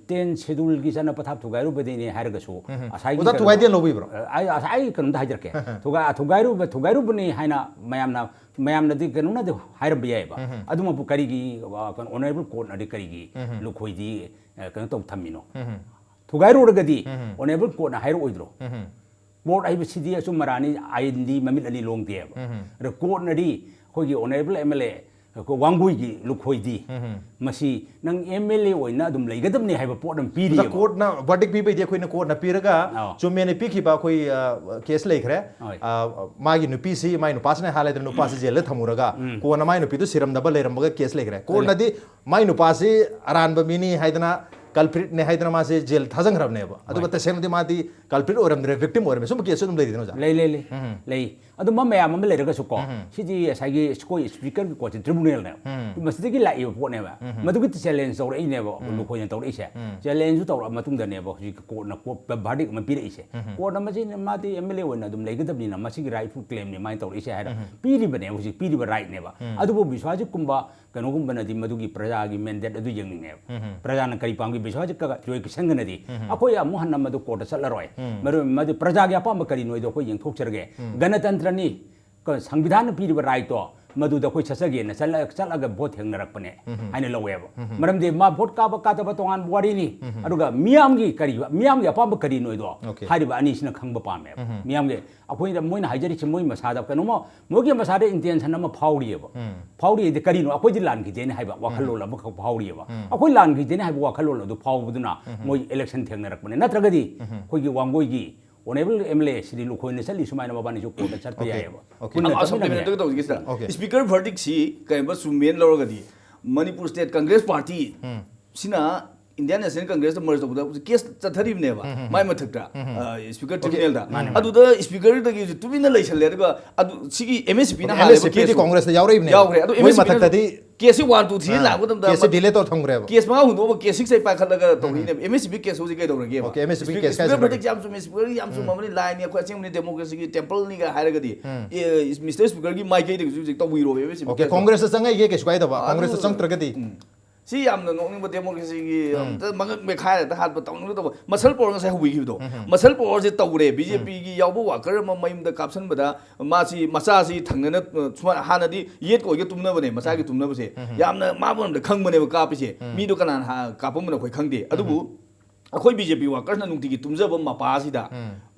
ꯇꯦꯟ ꯁꯦꯗꯨꯜꯒꯤ ꯆꯠꯅ ꯄꯊꯥꯞ ꯊꯨꯒꯥꯏꯔꯨꯕꯗꯩꯅꯤ ꯍꯥꯏꯔꯒꯁꯨ, ꯉꯁꯥꯏꯒꯤ ꯑꯣꯖꯥ ꯀꯩꯅꯣ-, ꯊꯨꯒꯥꯏꯗꯦꯅ ꯂꯧꯕꯤꯕ꯭ꯔꯣ? ꯑ, ꯑꯩ, ꯑꯁ-, ꯑꯩ ꯀꯩꯅꯣꯝꯇ ꯍꯥꯏꯖꯔꯛꯀꯦ꯫ ꯊꯨꯒꯥꯏ-, ꯊꯨꯒꯥꯏꯔꯨꯕ-, ꯊꯨꯒꯥꯏꯔꯨꯕꯅꯤ ꯍꯥꯏꯅ ꯃꯌꯥꯝꯅ, ꯃꯌꯥꯝꯅꯗꯤ ꯀꯩꯅꯣꯝꯅꯗꯤ ꯍꯥꯏꯔꯝꯕ ꯌꯥꯏꯑꯕ꯫ ꯑꯗꯨꯃꯛꯄꯨ ꯀꯔꯤꯒꯤ, ꯑ, ꯀꯩꯅꯣ, ꯑꯣꯅꯔꯦꯕꯜ ꯀꯣꯔꯠꯅꯗꯤ ꯀꯔꯤꯒꯤ ꯂꯨꯈꯣꯏꯗꯤ, ꯑ, ꯀꯩꯅꯣ ꯇꯧ ꯊꯝꯃꯤꯅꯣ? ꯊꯨꯒꯥꯏꯔꯨꯔꯒꯗꯤ ꯑꯣꯅꯔꯦꯕꯜ ꯀꯣꯔꯠꯅ ꯍꯥꯏꯔꯛꯑꯣꯏꯗ꯭ꯔꯣ? ꯀꯣꯔꯠ ꯍꯥꯏꯕꯁꯤꯗꯤ ꯑꯆꯨꯝ ꯑꯔꯥꯟꯅꯤ, ꯑꯥꯏꯟꯗꯤ ꯃꯃꯤꯠ ꯑꯅꯤ ꯂꯣꯡꯗꯦꯕ꯫ ꯑꯗ ꯀꯣꯔꯠꯅꯗꯤ ꯑꯩꯈꯣꯏꯒꯤ ꯑꯣꯅꯔꯦꯕꯜ ꯑꯦꯝ ꯑꯦꯜ ꯑꯦ, ꯑꯩꯈꯣꯏ ꯋꯥꯡꯒꯣꯏꯒꯤ ꯂꯨꯈꯣꯏꯗꯤ ꯃꯁꯤ ꯅꯪ ꯑꯦꯝ ꯑꯦꯜ ꯑꯦ ꯑꯣꯏꯅ ꯑꯗꯨꯝ ꯂꯩꯒꯗꯕꯅꯤ ꯍꯥꯏꯕ ꯄꯣꯠ ꯑꯃ ꯑꯣꯖꯥ, ꯄꯤꯔꯤꯑꯕ꯫ ꯀꯣꯔꯠꯅ ꯚꯔꯗꯤꯛ ꯄꯤꯕꯩꯗꯤ ꯑꯩꯈꯣꯏꯅ ꯀꯣꯔꯠꯅ ꯄꯤꯔꯒ ꯑꯥꯎ꯫ ꯆꯨꯝꯃꯦꯅ ꯄꯤꯈꯤꯕ ꯑꯩꯈꯣꯏ, ꯑ, ꯀꯦꯁ ꯂꯩꯈ꯭ꯔꯦ꯫ ꯍꯣꯏ꯫ ꯑ, ꯃꯥꯒꯤ ꯅꯨꯄꯤꯁꯤ, ꯃꯥꯒꯤ ꯅꯨꯄꯥꯁꯤꯅ ꯍꯥꯏ ꯂꯩꯗꯅ ꯅꯨꯄꯥꯁꯤ ꯖꯦꯜꯗ ꯊꯝꯃꯨꯔꯒ ꯀꯣꯟꯅ ꯃꯥꯒꯤ ꯅꯨꯄꯤꯗꯨ ꯁꯤꯔꯝꯗꯕ ꯂꯩꯔꯝꯕꯒ ꯀꯦꯁ ꯂꯩꯈ꯭ꯔꯦ꯫ ꯀꯣꯔꯠꯅꯗꯤ ꯃꯥꯒꯤ ꯅꯨꯄꯥꯁꯤ ꯑꯔꯥꯟꯕ ꯃꯤꯅꯤ ꯍꯥꯏꯗꯅ, ꯀꯜꯄ꯭ꯔꯤꯠꯅꯦ ꯍꯥꯏꯗꯅ ꯃꯥꯁꯤ ꯖꯦꯜ ꯊꯥꯖꯟꯈ꯭ꯔꯕꯅꯦꯕ꯫ ꯑꯗꯨꯒ ꯍꯣꯏ꯫ ꯇꯁꯦꯡꯅꯗꯤ ꯃꯥꯗꯤ ꯀꯜꯄ꯭ꯔꯤꯠ ꯑꯣꯏꯔꯝꯗ꯭ꯔꯦ, ꯚꯤꯛꯇꯤꯝ ꯑꯣꯏꯔꯝꯃꯦ꯫ ꯁꯨꯝꯕ ꯀꯦꯁꯁꯨ ꯑꯗꯨꯝ ꯂꯩꯔꯤꯗꯅ ꯑꯣꯖꯥ? ꯂꯩ, ꯂꯩ, ꯂꯩ꯫ ꯂꯩ꯫ ꯑꯗꯨꯝꯕ ꯃꯌꯥꯝ ꯑꯃ ꯂꯩꯔꯒꯁꯨꯀꯣ, ꯁꯤꯗꯤ ꯉꯁꯥꯏꯒꯤ ꯑꯩꯈꯣꯏ ꯁ꯭ꯄꯤꯀꯔꯒꯤ ꯀꯣꯔꯠꯁꯦ ꯇ꯭ꯔꯤꯕꯨꯅꯦꯜꯅꯦꯕ꯫ ꯃꯁꯤꯗꯒꯤ ꯂꯥꯛꯏꯕ ꯄꯣꯠꯅꯦꯕ꯫ ꯃꯗꯨꯒꯤ ꯆꯦꯂꯦꯟꯖ ꯇꯧꯔꯛꯏꯅꯦꯕ ꯅꯈꯣꯏꯅ ꯇꯧꯔꯛꯏꯁꯦ꯫ ꯆꯦꯂꯦꯟꯖꯁꯨ ꯇꯧꯔꯛꯑ ꯃꯇꯨꯡꯗꯅꯦꯕ ꯍꯧꯖꯤꯛ ꯀꯣꯔꯠꯅ ꯀꯣꯔꯠ ꯚꯔꯗꯤꯛ ꯑꯃ ꯄꯤꯔꯛꯏꯁꯦ꯫ ꯀꯣꯔꯠꯅ ꯃꯁꯤꯅ ꯃꯥꯗꯤ ꯑꯦꯝ ꯑꯦꯜ ꯑꯦ ꯑꯣꯏꯅ ꯑꯗꯨꯝ ꯂꯩꯒꯗꯕꯅꯤꯅ ꯃꯁꯤꯒꯤ ꯔꯥꯏꯠꯐꯨꯜ ꯀ꯭ꯂꯦꯝꯅꯤ ꯃꯥꯅ ꯇꯧꯔꯛꯏꯁꯦ ꯍꯥꯏꯔ ꯄꯤꯔꯤꯕꯅꯦꯕ, ꯍꯧꯖꯤꯛ ꯄꯤꯔꯤꯕ ꯔꯥꯏꯠꯅꯦꯕ꯫ ꯑꯗꯨꯕꯨ ꯕꯤꯁ꯭ꯋꯥꯖꯤꯠꯀꯨꯝꯕ ꯀꯩꯅꯣꯒꯨꯝꯕꯅꯗꯤ ꯃꯗꯨꯒꯤ ꯄ꯭ꯔꯖꯥꯒꯤ ꯃꯦꯟꯗꯦꯠ ꯑꯗꯨ ꯌꯦꯡꯅꯤꯡꯉꯦꯕ꯫ ꯄ꯭ꯔꯖꯥꯅ ꯀꯔꯤ ꯄꯥꯝꯒꯦ, ꯕꯤꯁ꯭ꯋꯥꯖꯤꯠꯀ ꯖꯣꯏ ꯀꯤꯁꯟꯒꯅꯗꯤ ꯑꯩꯈꯣꯏ ꯑꯃꯨꯛ ꯍꯟꯅ ꯃꯗꯨ ꯀꯣꯔꯠꯇ ꯆꯠꯂꯔꯣꯏ꯫ ꯃꯔꯝ ꯃꯗꯨ ꯄ꯭ꯔꯖꯥꯒꯤ ꯑꯄꯥꯝꯕ ꯀꯔꯤꯅꯣ ꯍꯥꯏꯗꯣ ꯑꯩꯈꯣꯏ ꯌꯦꯡꯊꯣꯛꯆꯔꯒꯦ꯫ ꯒꯅꯇꯟꯇ꯭ꯔꯅꯤ, ꯀ-, ꯁꯪꯕꯤꯙꯥꯟꯅ ꯄꯤꯔꯤꯕ ꯔꯥꯏꯠꯇꯣ ꯃꯗꯨꯗ ꯑꯩꯈꯣꯏ ꯆꯠꯆꯒꯦꯅ ꯆꯠꯂ- ꯆꯠꯂꯒ ꯚꯣꯠ ꯊꯦꯡꯅꯔꯛꯄꯅꯦ ꯍꯥꯏꯅ ꯂꯧꯋꯦꯕ꯫ ꯃꯔꯝꯗꯤ ꯃꯥ ꯚꯣꯠ ꯀꯥꯕ ꯀꯥꯗꯕ ꯇꯣꯉꯥꯟꯕ ꯋꯥꯔꯤꯅꯤ꯫ ꯑꯗꯨꯒ ꯃꯤꯌꯥꯝꯒꯤ ꯀꯔꯤ, ꯃꯤꯌꯥꯝꯒꯤ ꯑꯄꯥꯝꯕ ꯀꯔꯤꯅꯣꯗꯣ Okay. ꯍꯥꯏꯔꯤꯕ ꯑꯅꯤꯁꯤꯅ ꯈꯪꯕ ꯄꯥꯝꯃꯦꯕ꯫ ꯃꯤꯌꯥꯝꯒꯤ ꯑꯩꯈꯣꯏꯅ, ꯃꯣꯏꯅ ꯍꯥꯏꯖꯔꯤꯁꯦ ꯃꯣꯏ ꯃꯁꯥꯗ ꯀꯩꯅꯣꯝꯃ, ꯃꯣꯏꯒꯤ ꯃꯁꯥꯗ intention ꯑꯃ ꯐꯥꯎꯔꯤꯑꯕ꯫ ꯐꯥꯎꯔꯤꯗꯤ ꯀꯔꯤꯅꯣ? ꯑꯩꯈꯣꯏꯗꯤ ꯂꯥꯟꯈꯤꯗꯦꯅ ꯍꯥꯏꯕ ꯋꯥꯈꯜꯂꯣꯟ ꯑꯃꯈꯛ ꯐꯥꯎꯔꯤꯑꯕ꯫ ꯑꯩꯈꯣꯏ ꯂꯥꯟꯈꯤꯗꯦꯅ ꯍꯥꯏꯕ ꯋꯥꯈꯜꯂꯣꯟ ꯑꯗꯨ ꯐꯥꯎꯕꯗꯨꯅ ꯃꯣꯏ election ꯊꯦꯡꯅꯔꯛꯄꯅꯦ꯫ ꯅꯠꯇ꯭ꯔꯒꯗꯤ ꯑꯩꯈꯣꯏꯒꯤ ꯋꯥꯡꯒꯣꯏꯒꯤ honourable M L A ꯁꯤꯗꯤ ꯂꯨꯈꯣꯏꯅ ꯆꯠꯂꯤ ꯁꯨꯃꯥꯏꯅ ꯃꯕꯥꯅꯤꯁꯨ ꯀꯣꯔꯠꯇ ꯆꯠꯄ Okay. ꯌꯥꯏꯑꯕ꯫ Okay. ꯄꯨꯟꯅ ꯑꯃ ꯆꯠꯃꯤꯟꯅꯕ supplementary ꯌꯥꯏ꯫ ꯇꯧꯖꯒꯦ ꯁꯤꯗ꯫ Okay. Speaker verdict ꯁꯤ ꯀꯔꯤꯒꯨꯝꯕ ꯆꯨꯝꯃꯦꯅ ꯂꯧꯔꯒꯗꯤ ꯃꯅꯤꯄꯨꯔ State Congress Party ꯁꯤꯅ Indian National Congress ꯇ merge ꯇꯧꯕꯗ case ꯆꯠꯊꯔꯤꯕꯅꯦꯕ ꯃꯥꯏ ꯃꯊꯛꯇ꯫ ꯑ, speaker tribunal ꯗ꯫ ꯑꯗꯨꯗ speaker ꯗꯒꯤ ꯇꯨꯃꯤꯟꯅ ꯂꯩꯁꯜꯂꯦ꯫ ꯑꯗꯨꯒ ꯑꯗꯨ ꯁꯤꯒꯤ M S P ꯅ ꯍꯥꯜꯂꯦꯕ M S P ꯗꯤ case ꯁꯦ꯫ ꯀꯣꯡꯒ꯭ꯔꯦꯁꯇ ꯌꯥꯎꯔꯛꯏꯕꯅꯦ꯫ ꯌꯥꯎꯈ꯭ꯔꯦ꯫ ꯑꯗꯨ ꯃꯣꯏ M S P ꯅ ꯃꯊꯛꯇꯗꯤ case ꯁꯤ one two three ꯂꯥꯛꯄ ꯃꯇꯝꯗ case ꯁꯦ delay ꯇꯧꯔ ꯊꯝꯈ꯭ꯔꯦꯕ꯫ Case ꯃꯉꯥ ꯍꯨꯟꯗꯣꯛꯑꯒ case six ꯑꯩ ꯄꯥꯏꯈꯠꯂꯒ ꯇꯧꯔꯤꯅꯦꯕ꯫ M S P case ꯁꯦ ꯍꯧꯖꯤꯛ ꯀꯩꯗꯧꯔꯒꯦꯕ? Okay, M S P Speaker- case ꯀꯥꯏ Speaker ꯆꯠꯈ꯭ꯔꯒꯦ? verdict ꯁꯦ ꯌꯥꯝ ꯆꯨꯝꯃꯦ, speaker ꯒꯤ ꯌꯥꯝ ꯆꯨꯝꯃꯕꯅꯤ, line ꯅꯤ, ꯑꯩꯈꯣꯏ ꯑꯁꯦꯡꯕꯅꯤ democracy ꯒꯤ temple ꯅꯤꯒ ꯍꯥꯏꯔꯒꯗꯤ, ꯑꯦ, Mister Speaker ꯒꯤ ꯃꯥꯏꯀꯩꯗꯒꯤꯁꯨ ꯍꯧꯖꯤꯛ ꯇꯧꯕꯤꯔꯣꯕ M S P Okay, case꯫ ꯀꯣꯡꯒ꯭ꯔꯦꯁꯇ ꯆꯪꯉꯛꯏꯒꯦ ꯀꯩꯁꯨ ꯀꯥꯏꯗꯕ꯫ ꯑꯗꯨ- ꯀꯣꯡꯒ꯭ꯔꯦꯁꯇ ꯆꯪꯉꯛꯇ꯭ꯔꯒꯗꯤ ꯁꯤ ꯌꯥꯝꯅ ꯅꯣꯛꯅꯤꯡꯕ democracy ꯒꯤ ꯑꯝꯇ ꯃꯉꯛ ꯃꯦꯈꯥꯏ ꯍꯦꯛꯇ ꯍꯥꯠꯄ ꯇꯧꯅꯤꯡꯕ ꯇꯧꯕ꯫ Muscle power ꯉꯁꯥꯏ ꯍꯧꯕꯤꯈꯤꯕꯗꯣ꯫ Muscle power ꯁꯦ ꯇꯧꯔꯦ꯫ B J P ꯒꯤ ꯌꯥꯎꯕ worker ꯑꯃ ꯃꯌꯨꯝꯗ ꯀꯥꯞꯁꯟꯕꯗ ꯃꯥꯁꯤ, ꯃꯆꯥꯁꯤ ꯊꯪꯅꯅ, ꯑ, ꯁꯨꯃꯥꯏꯅ ꯍꯥꯟꯅꯗꯤ ꯌꯦꯠꯀ ꯑꯣꯏꯒ ꯇꯨꯝꯅꯕꯅꯦ, ꯃꯆꯥꯒꯤ ꯇꯨꯝꯅꯕꯁꯦ꯫ ꯌꯥꯝꯅ ꯃꯥꯕꯨ ꯌꯥꯝꯅ ꯈꯪꯕꯅꯦꯕ ꯀꯥꯞꯄꯤꯁꯦ꯫ ꯃꯤꯗꯣ ꯀꯅꯥꯅ ꯍꯥ-, ꯀꯥꯞꯄꯝꯕꯅꯣ ꯑꯩꯈꯣꯏ ꯈꯪꯗꯦ꯫ ꯑꯗꯨꯕꯨ ꯑꯩꯈꯣꯏ B J P workers ꯅ ꯅꯨꯡꯇꯤꯒꯤ ꯇꯨꯝꯖꯕ ꯃꯄꯥꯁꯤꯗ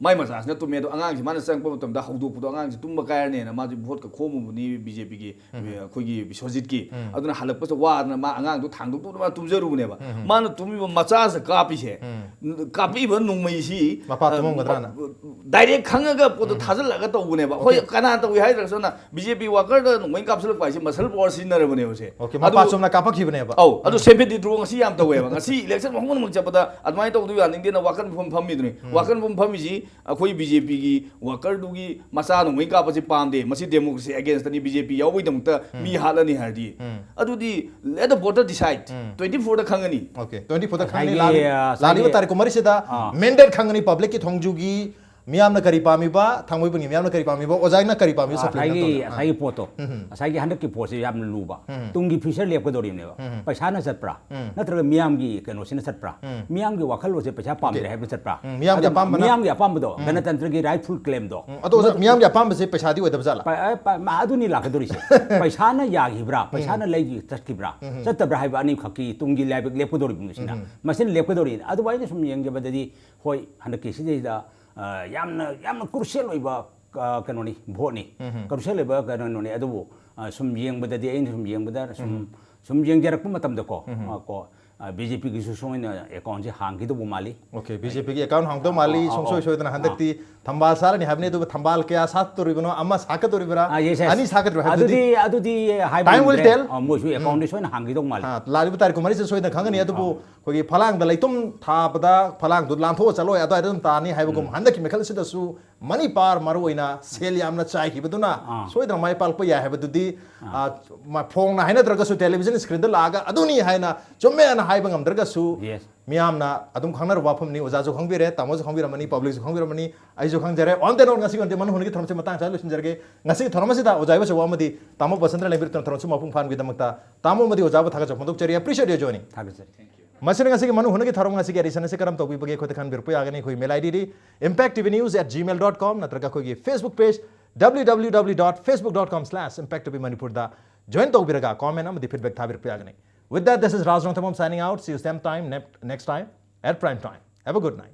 ꯃꯥꯏ ꯃꯆꯥꯁꯤꯅ ꯇꯨꯝꯃꯦ꯫ ꯑꯗꯣ ꯑꯉꯥꯡꯁꯤ ꯃꯥꯅ ꯆꯪꯉꯛꯄ ꯃꯇꯝꯗ ꯍꯧꯗꯣꯛꯄꯗꯣ, ꯑꯉꯥꯡꯁꯤ ꯇꯨꯝꯕ ꯀꯥꯏꯔꯅꯦꯅ ꯃꯥꯁꯦ ꯚꯣꯠꯀ ꯈꯣꯝꯃꯨꯕꯅꯤ B J P ꯒꯤ, ꯑꯩꯈꯣꯏꯒꯤ ꯕꯤꯁ꯭ꯋꯖꯤꯠꯀꯤ꯫ ꯑꯗꯨꯅ ꯍꯜꯂꯛꯄꯁꯤꯗ ꯋꯥꯗꯅ ꯃꯥ ꯑꯉꯥꯡꯗꯣ ꯊꯥꯡꯗꯣꯛꯇꯨꯅ ꯃꯥ ꯇꯨꯝꯖꯔꯨꯕꯅꯦꯕ꯫ ꯃꯥꯅ ꯇꯨꯝꯃꯤꯕ ꯃꯆꯥꯁꯤꯗ ꯀꯥꯞꯄꯤꯁꯦ, ꯀꯥꯞꯄꯤꯕ ꯅꯣꯡꯃꯩꯁꯤ, ꯃꯄꯥ ꯑ, ꯇꯨꯝꯃꯝꯒꯗ꯭ꯔꯥꯅ? Direct ꯈꯪꯉꯒ ꯄꯣꯠꯇꯣ ꯊꯥꯖꯤꯜꯂꯒ ꯇꯧꯕꯅꯦꯕ꯫ ꯑꯩꯈꯣꯏ ꯀꯅꯥ ꯇꯧꯏ ꯍꯥꯏꯗ꯭ꯔꯒꯁꯨꯅ B J P worker ꯗ ꯅꯣꯡꯃꯩ ꯀꯥꯞꯁꯤꯜꯂꯛꯄ ꯍꯥꯏꯁꯦ muscle power ꯁꯤꯖꯤꯟꯅꯔꯕꯅꯦꯕ ꯁꯦ꯫ Okay, ꯑꯗꯨ- ꯃꯄꯥ ꯆꯨꯝꯅ ꯀꯥꯞꯄꯛꯈꯤꯕꯅꯦꯕ꯫ ꯑꯧ, ꯑꯗꯨ sympathy draw ꯉꯁꯤ ꯌꯥꯝ ꯇꯧꯋꯦꯕ꯫ ꯉꯁꯤ election ꯃꯐꯝ ꯈꯨꯗꯤꯡꯃꯛ ꯆꯠꯄꯗ ꯑꯗꯨꯃꯥꯏꯅ ꯇꯧꯗꯕ ꯌꯥꯅꯤꯡꯗꯦꯅ ꯋꯥꯀꯟ ꯃꯐꯝ ꯐꯝꯃꯤꯗꯨꯅꯤ꯫ ꯋꯥꯀꯟ ꯃꯐꯝ ꯐꯝꯃꯤꯁꯤ ꯑꯩꯈꯣꯏ B J P ꯒꯤ worker ꯗꯨꯒꯤ ꯃꯆꯥ ꯅꯣꯡꯃꯩ ꯀꯥꯞꯄꯁꯤ ꯄꯥꯝꯗꯦ, ꯃꯁꯤ democracy against ꯅꯤ, B J P ꯌꯥꯎꯕꯒꯤꯗꯃꯛꯇ ꯃꯤ ꯍꯥꯠꯂꯅꯤ ꯍꯥꯏꯔꯗꯤ꯫ ꯑꯗꯨꯗꯤ let the voter decide꯫ Twenty four ꯗ ꯈꯪꯉꯅꯤ꯫ Okay, twenty four ꯗ ꯈꯪꯉꯅꯤ꯫ ꯉꯁꯥꯏꯒꯤ, ꯂꯥꯜꯂꯤ-, ꯑ, ꯂꯥꯜꯂꯤꯕ ꯉꯁꯥꯏꯒꯤ ꯇꯥꯔꯤꯛ ꯀꯨꯟꯃꯔꯤꯁꯤꯗ ꯑꯥ꯫ Mandate ꯈꯪꯉꯅꯤ, public ꯀꯤ ꯊꯣꯡꯖꯨꯒꯤ ꯃꯤꯌꯥꯝꯅ ꯀꯔꯤ ꯄꯥꯝꯃꯤꯕ, ꯊꯥꯡꯃꯩꯕꯟꯒꯤ ꯃꯤꯌꯥꯝꯅ ꯀꯔꯤ ꯄꯥꯝꯃꯤꯕ, ꯑꯣꯖꯥꯒꯤꯅ ꯀꯔꯤ ꯄꯥꯝꯃꯤꯕ supplement ꯉꯁꯥꯏꯒꯤ ꯇꯧꯅꯤ? ꯑꯥ. ꯉꯁꯥꯏꯒꯤ ꯄꯣꯠꯇꯣ, ꯎꯝ. ꯉꯁꯥꯏꯒꯤ ꯍꯟꯗꯛꯀꯤ ꯄꯣꯠꯁꯦ ꯌꯥꯝꯅ ꯂꯨꯕ꯫ ꯎꯝ. ꯇꯨꯡꯒꯤ future ꯂꯦꯞꯀꯗꯧꯔꯤꯕꯅꯦꯕ꯫ ꯎꯝ. ꯄꯩꯁꯥꯅ ꯆꯠꯄ꯭ꯔꯥ? ꯎꯝ. ꯅꯠꯇ꯭ꯔꯒ ꯃꯤꯌꯥꯝꯒꯤ ꯋꯥꯈꯜꯂꯣꯟꯁꯦ ꯄꯩꯁꯥ ꯄꯥꯝꯗ꯭ꯔꯦ Okay. ꯍꯥꯏꯕ ꯆꯠꯄ꯭ꯔꯥ? ꯎꯝ, ꯃꯤꯌꯥꯝꯒꯤ ꯑꯗꯨ ꯑꯄꯥꯝꯕꯅ? ꯃꯤꯌꯥꯝꯒꯤ ꯑꯄꯥꯝꯕꯗꯣ, ꯒꯅꯇꯟꯇ꯭ꯔꯒꯤ rightful claimꯗꯣ꯫ ꯎꯝ, ꯑꯗꯣ ꯑꯣꯖꯥ, ꯃꯤꯌꯥꯝꯒꯤ ꯑꯄꯥꯝꯕꯁꯦ ꯄꯩꯁꯥꯗꯤ ꯑꯣꯏꯗꯕ ꯖꯥꯠꯂꯥ? ꯄ-, ꯑ, ꯄ-, ꯃ-, ꯑꯗꯨꯅꯤ ꯂꯥꯛꯀꯗꯧꯔꯤꯁꯦ꯫ ꯄꯩꯁꯥꯅ ꯌꯥꯈꯤꯕ꯭ꯔꯥ? ꯄꯩꯁꯥꯅ ꯂꯩꯈꯤ ꯆꯠꯈꯤꯕ꯭ꯔꯥ? ꯆꯠꯇꯕ꯭ꯔꯥ ꯍꯥꯏꯕ ꯑꯅꯤꯈꯛꯀꯤ ꯇꯨꯡꯒꯤ ꯂꯥꯏꯕꯛ ꯂꯦꯞꯀꯗꯧꯔꯤꯕꯅꯤ ꯁꯤꯅ꯫ ꯃꯁꯤꯅ ꯂꯦꯞꯀꯗꯧꯔꯤꯅꯤ꯫ ꯑꯗꯨꯕꯨ ꯑꯩꯅ ꯁꯨꯝ ꯌꯦꯡꯖꯕꯗꯗꯤ, ꯍꯣꯏ, ꯍꯟꯗꯛꯀꯤ ꯁꯤꯗꯩꯗ, ꯑ, ꯌꯥꯝꯅ, ꯌꯥꯝꯅ crucial ꯑꯣꯏꯕ, ꯑ, ꯀꯩꯅꯣꯅꯤ, voteꯅꯤ꯫ Crucial ꯑꯣꯏꯕ ꯀꯩꯅꯣꯅꯤ꯫ ꯑꯗꯨꯕꯨ, ꯑ, ꯁꯨꯝ ꯌꯦꯡꯕꯗꯗꯤ, ꯑꯩꯅ ꯁꯨꯝ ꯌꯦꯡꯕꯗ, ꯁꯨꯝ, ꯁꯨꯝ ꯌꯦꯡꯖꯔꯛꯄ ꯃꯇꯝꯗꯀꯣ, ꯑ, ꯀꯣ, ꯑ, BJPꯒꯤꯁꯨ ꯁꯣꯏꯅ accountꯁꯦ ꯍꯥꯡꯈꯤꯗꯧꯕ ꯃꯥꯜꯂꯤ꯫ Okay, BJPꯒꯤ account ꯍꯥꯡꯗꯧ ꯃꯥꯜꯂꯤ꯫ ꯑꯥ, ꯑꯥ, ꯁꯨꯡꯁꯣꯏ ꯑꯥ. ꯁꯣꯏꯗꯅ ꯍꯟꯗꯛꯇꯤ ꯊꯝꯕꯥꯜ ꯁꯥꯔꯅꯤ ꯍꯥꯏꯕꯅꯤ, ꯑꯗꯨꯕꯨ ꯊꯝꯕꯥꯜ ꯀꯌꯥ ꯁꯥꯠꯇꯣꯔꯤꯕꯅꯣ, ꯑꯃ ꯁꯥꯠꯀꯗꯧꯔꯤꯕ꯭ꯔꯥ, ꯑꯥ, yes, yes. ꯑꯅꯤ ꯁꯥꯠꯀꯗꯧꯔꯤꯕ꯭ꯔꯥ ꯍꯥꯏꯕꯗꯨꯗꯤ ꯑꯗꯨꯗꯤ, ꯑꯗꯨꯗꯤ ꯍꯥꯏꯕ Time will ꯉꯝꯗ꯭ꯔꯦ꯫ tell. ꯑꯥ, ꯃꯣꯏꯁꯨ accountꯗꯤ ꯁꯣꯏꯅ ꯍꯥꯡꯈꯤꯗꯧ ꯃꯥꯜꯂꯤ꯫ ꯑꯥ, ꯂꯥꯛꯂꯤꯕ ꯇꯥꯔꯤꯛ ꯀꯨꯟꯃꯔꯤꯁꯤꯗ ꯁꯣꯏꯗꯅ ꯈꯪꯒꯅꯤ꯫ ꯑꯗꯨꯕꯨ ꯑꯩꯈꯣꯏꯒꯤ ꯐꯂꯥꯡꯗ ꯂꯩꯇꯨꯝ ꯊꯥꯕꯗ ꯐꯂꯥꯡꯗꯨ ꯂꯥꯟꯊꯣꯛꯑ ꯆꯠꯂꯣꯏ, ꯑꯗꯨꯋꯥꯏꯗ ꯑꯗꯨꯝ ꯇꯥꯅꯤ ꯍꯥꯏꯕꯒꯨꯝ ꯍꯟꯗꯛꯀꯤ ꯃꯤꯈꯜꯁꯤꯗꯁꯨ ꯃꯅꯤꯄꯥꯔ ꯃꯔꯨꯑꯣꯏꯅ ꯁꯦꯜ ꯌꯥꯝꯅ ꯆꯥꯏꯈꯤꯕꯗꯨꯅ ꯑꯥ. ꯁꯣꯏꯗꯅ ꯃꯥꯏ ꯄꯥꯛꯄ ꯌꯥꯏ ꯍꯥꯏꯕꯗꯨꯗꯤ, ꯑꯥ, ꯃ-, ꯐꯣꯡꯅ ꯍꯥꯏꯅꯗ꯭ꯔꯒꯁꯨ television screenꯗ ꯂꯥꯛꯑꯒ ꯑꯗꯨꯅꯤ ꯍꯥꯏꯅ ꯆꯨꯝꯃꯦꯅ ꯍꯥꯏꯕ ꯉꯝꯗ꯭ꯔꯒꯁꯨ, Yes. ꯃꯤꯌꯥꯝꯅ ꯑꯗꯨꯝ ꯈꯪꯅꯔꯕ ꯋꯥꯐꯝꯅꯤ꯫ ꯑꯣꯖꯥꯁꯨ ꯈꯪꯕꯤꯔꯦ, ꯇꯥꯃꯣꯁꯨ ꯈꯪꯕꯤꯔꯝꯃꯅꯤ, publicꯁꯨ ꯈꯪꯕꯤꯔꯝꯃꯅꯤ, ꯑꯩꯁꯨ ꯈꯪꯖꯔꯦ꯫ On the note, ꯉꯁꯤꯒꯤ ꯑꯣꯏꯅꯗꯤ ꯃꯅꯨꯡ ꯍꯨꯠꯅꯒꯤ ꯊꯧꯔꯝꯁꯤ ꯃꯇꯥꯡ ꯆꯥꯅ ꯂꯣꯏꯁꯤꯟꯖꯔꯒꯦ꯫ ꯉꯁꯤꯒꯤ ꯊꯧꯔꯝ ꯑꯁꯤꯗ ꯑꯣꯖꯥ ꯏꯕꯣꯆꯧꯕ ꯑꯃꯗꯤ ꯇꯥꯃꯣ ꯕꯁꯟꯇꯅ ꯂꯩꯕꯤꯔꯛꯇꯨꯅ ꯊꯧꯔꯝꯁꯤ ꯃꯄꯨꯡ ꯐꯥꯍꯟꯕꯒꯤꯗꯃꯛꯇ ꯇꯥꯃꯣ ꯑꯃꯗꯤ ꯑꯣꯖꯥꯕꯨ ꯊꯥꯒꯠꯆꯕ ꯐꯣꯡꯗꯣꯛꯆꯔꯤ꯫ Appreciate your joining. ꯊꯥꯒꯠꯆꯔꯤ꯫ ꯃꯁꯤꯅ ꯉꯁꯤꯒꯤ ꯃꯅꯨꯡ ꯍꯨꯠꯅꯒꯤ ꯊꯧꯔꯝ ꯉꯁꯤꯒꯤ edition ꯑꯁꯤ ꯀꯔꯝ ꯇꯧꯕꯤꯕꯒꯦ ꯑꯩꯈꯣꯏꯗ ꯈꯟꯕꯤꯔꯛꯄ ꯌꯥꯒꯅꯤ꯫ ꯑꯩꯈꯣꯏ mail IDꯗꯤ impact T V news at gmail dot com ꯅꯠꯇ꯭ꯔꯒ ꯑꯩꯈꯣꯏꯒꯤ Facebook page W W W dot facebook dot com slash impact T V Manipurꯗ join ꯇꯧꯕꯤꯔꯒ comment ꯑꯃꯗꯤ feedback ꯊꯥꯕꯤꯔꯛꯄ ꯌꯥꯒꯅꯤ꯫ With that, this is Raj Rongthambam signing out. See you same time, ne-, next time at prime time. Have a good night.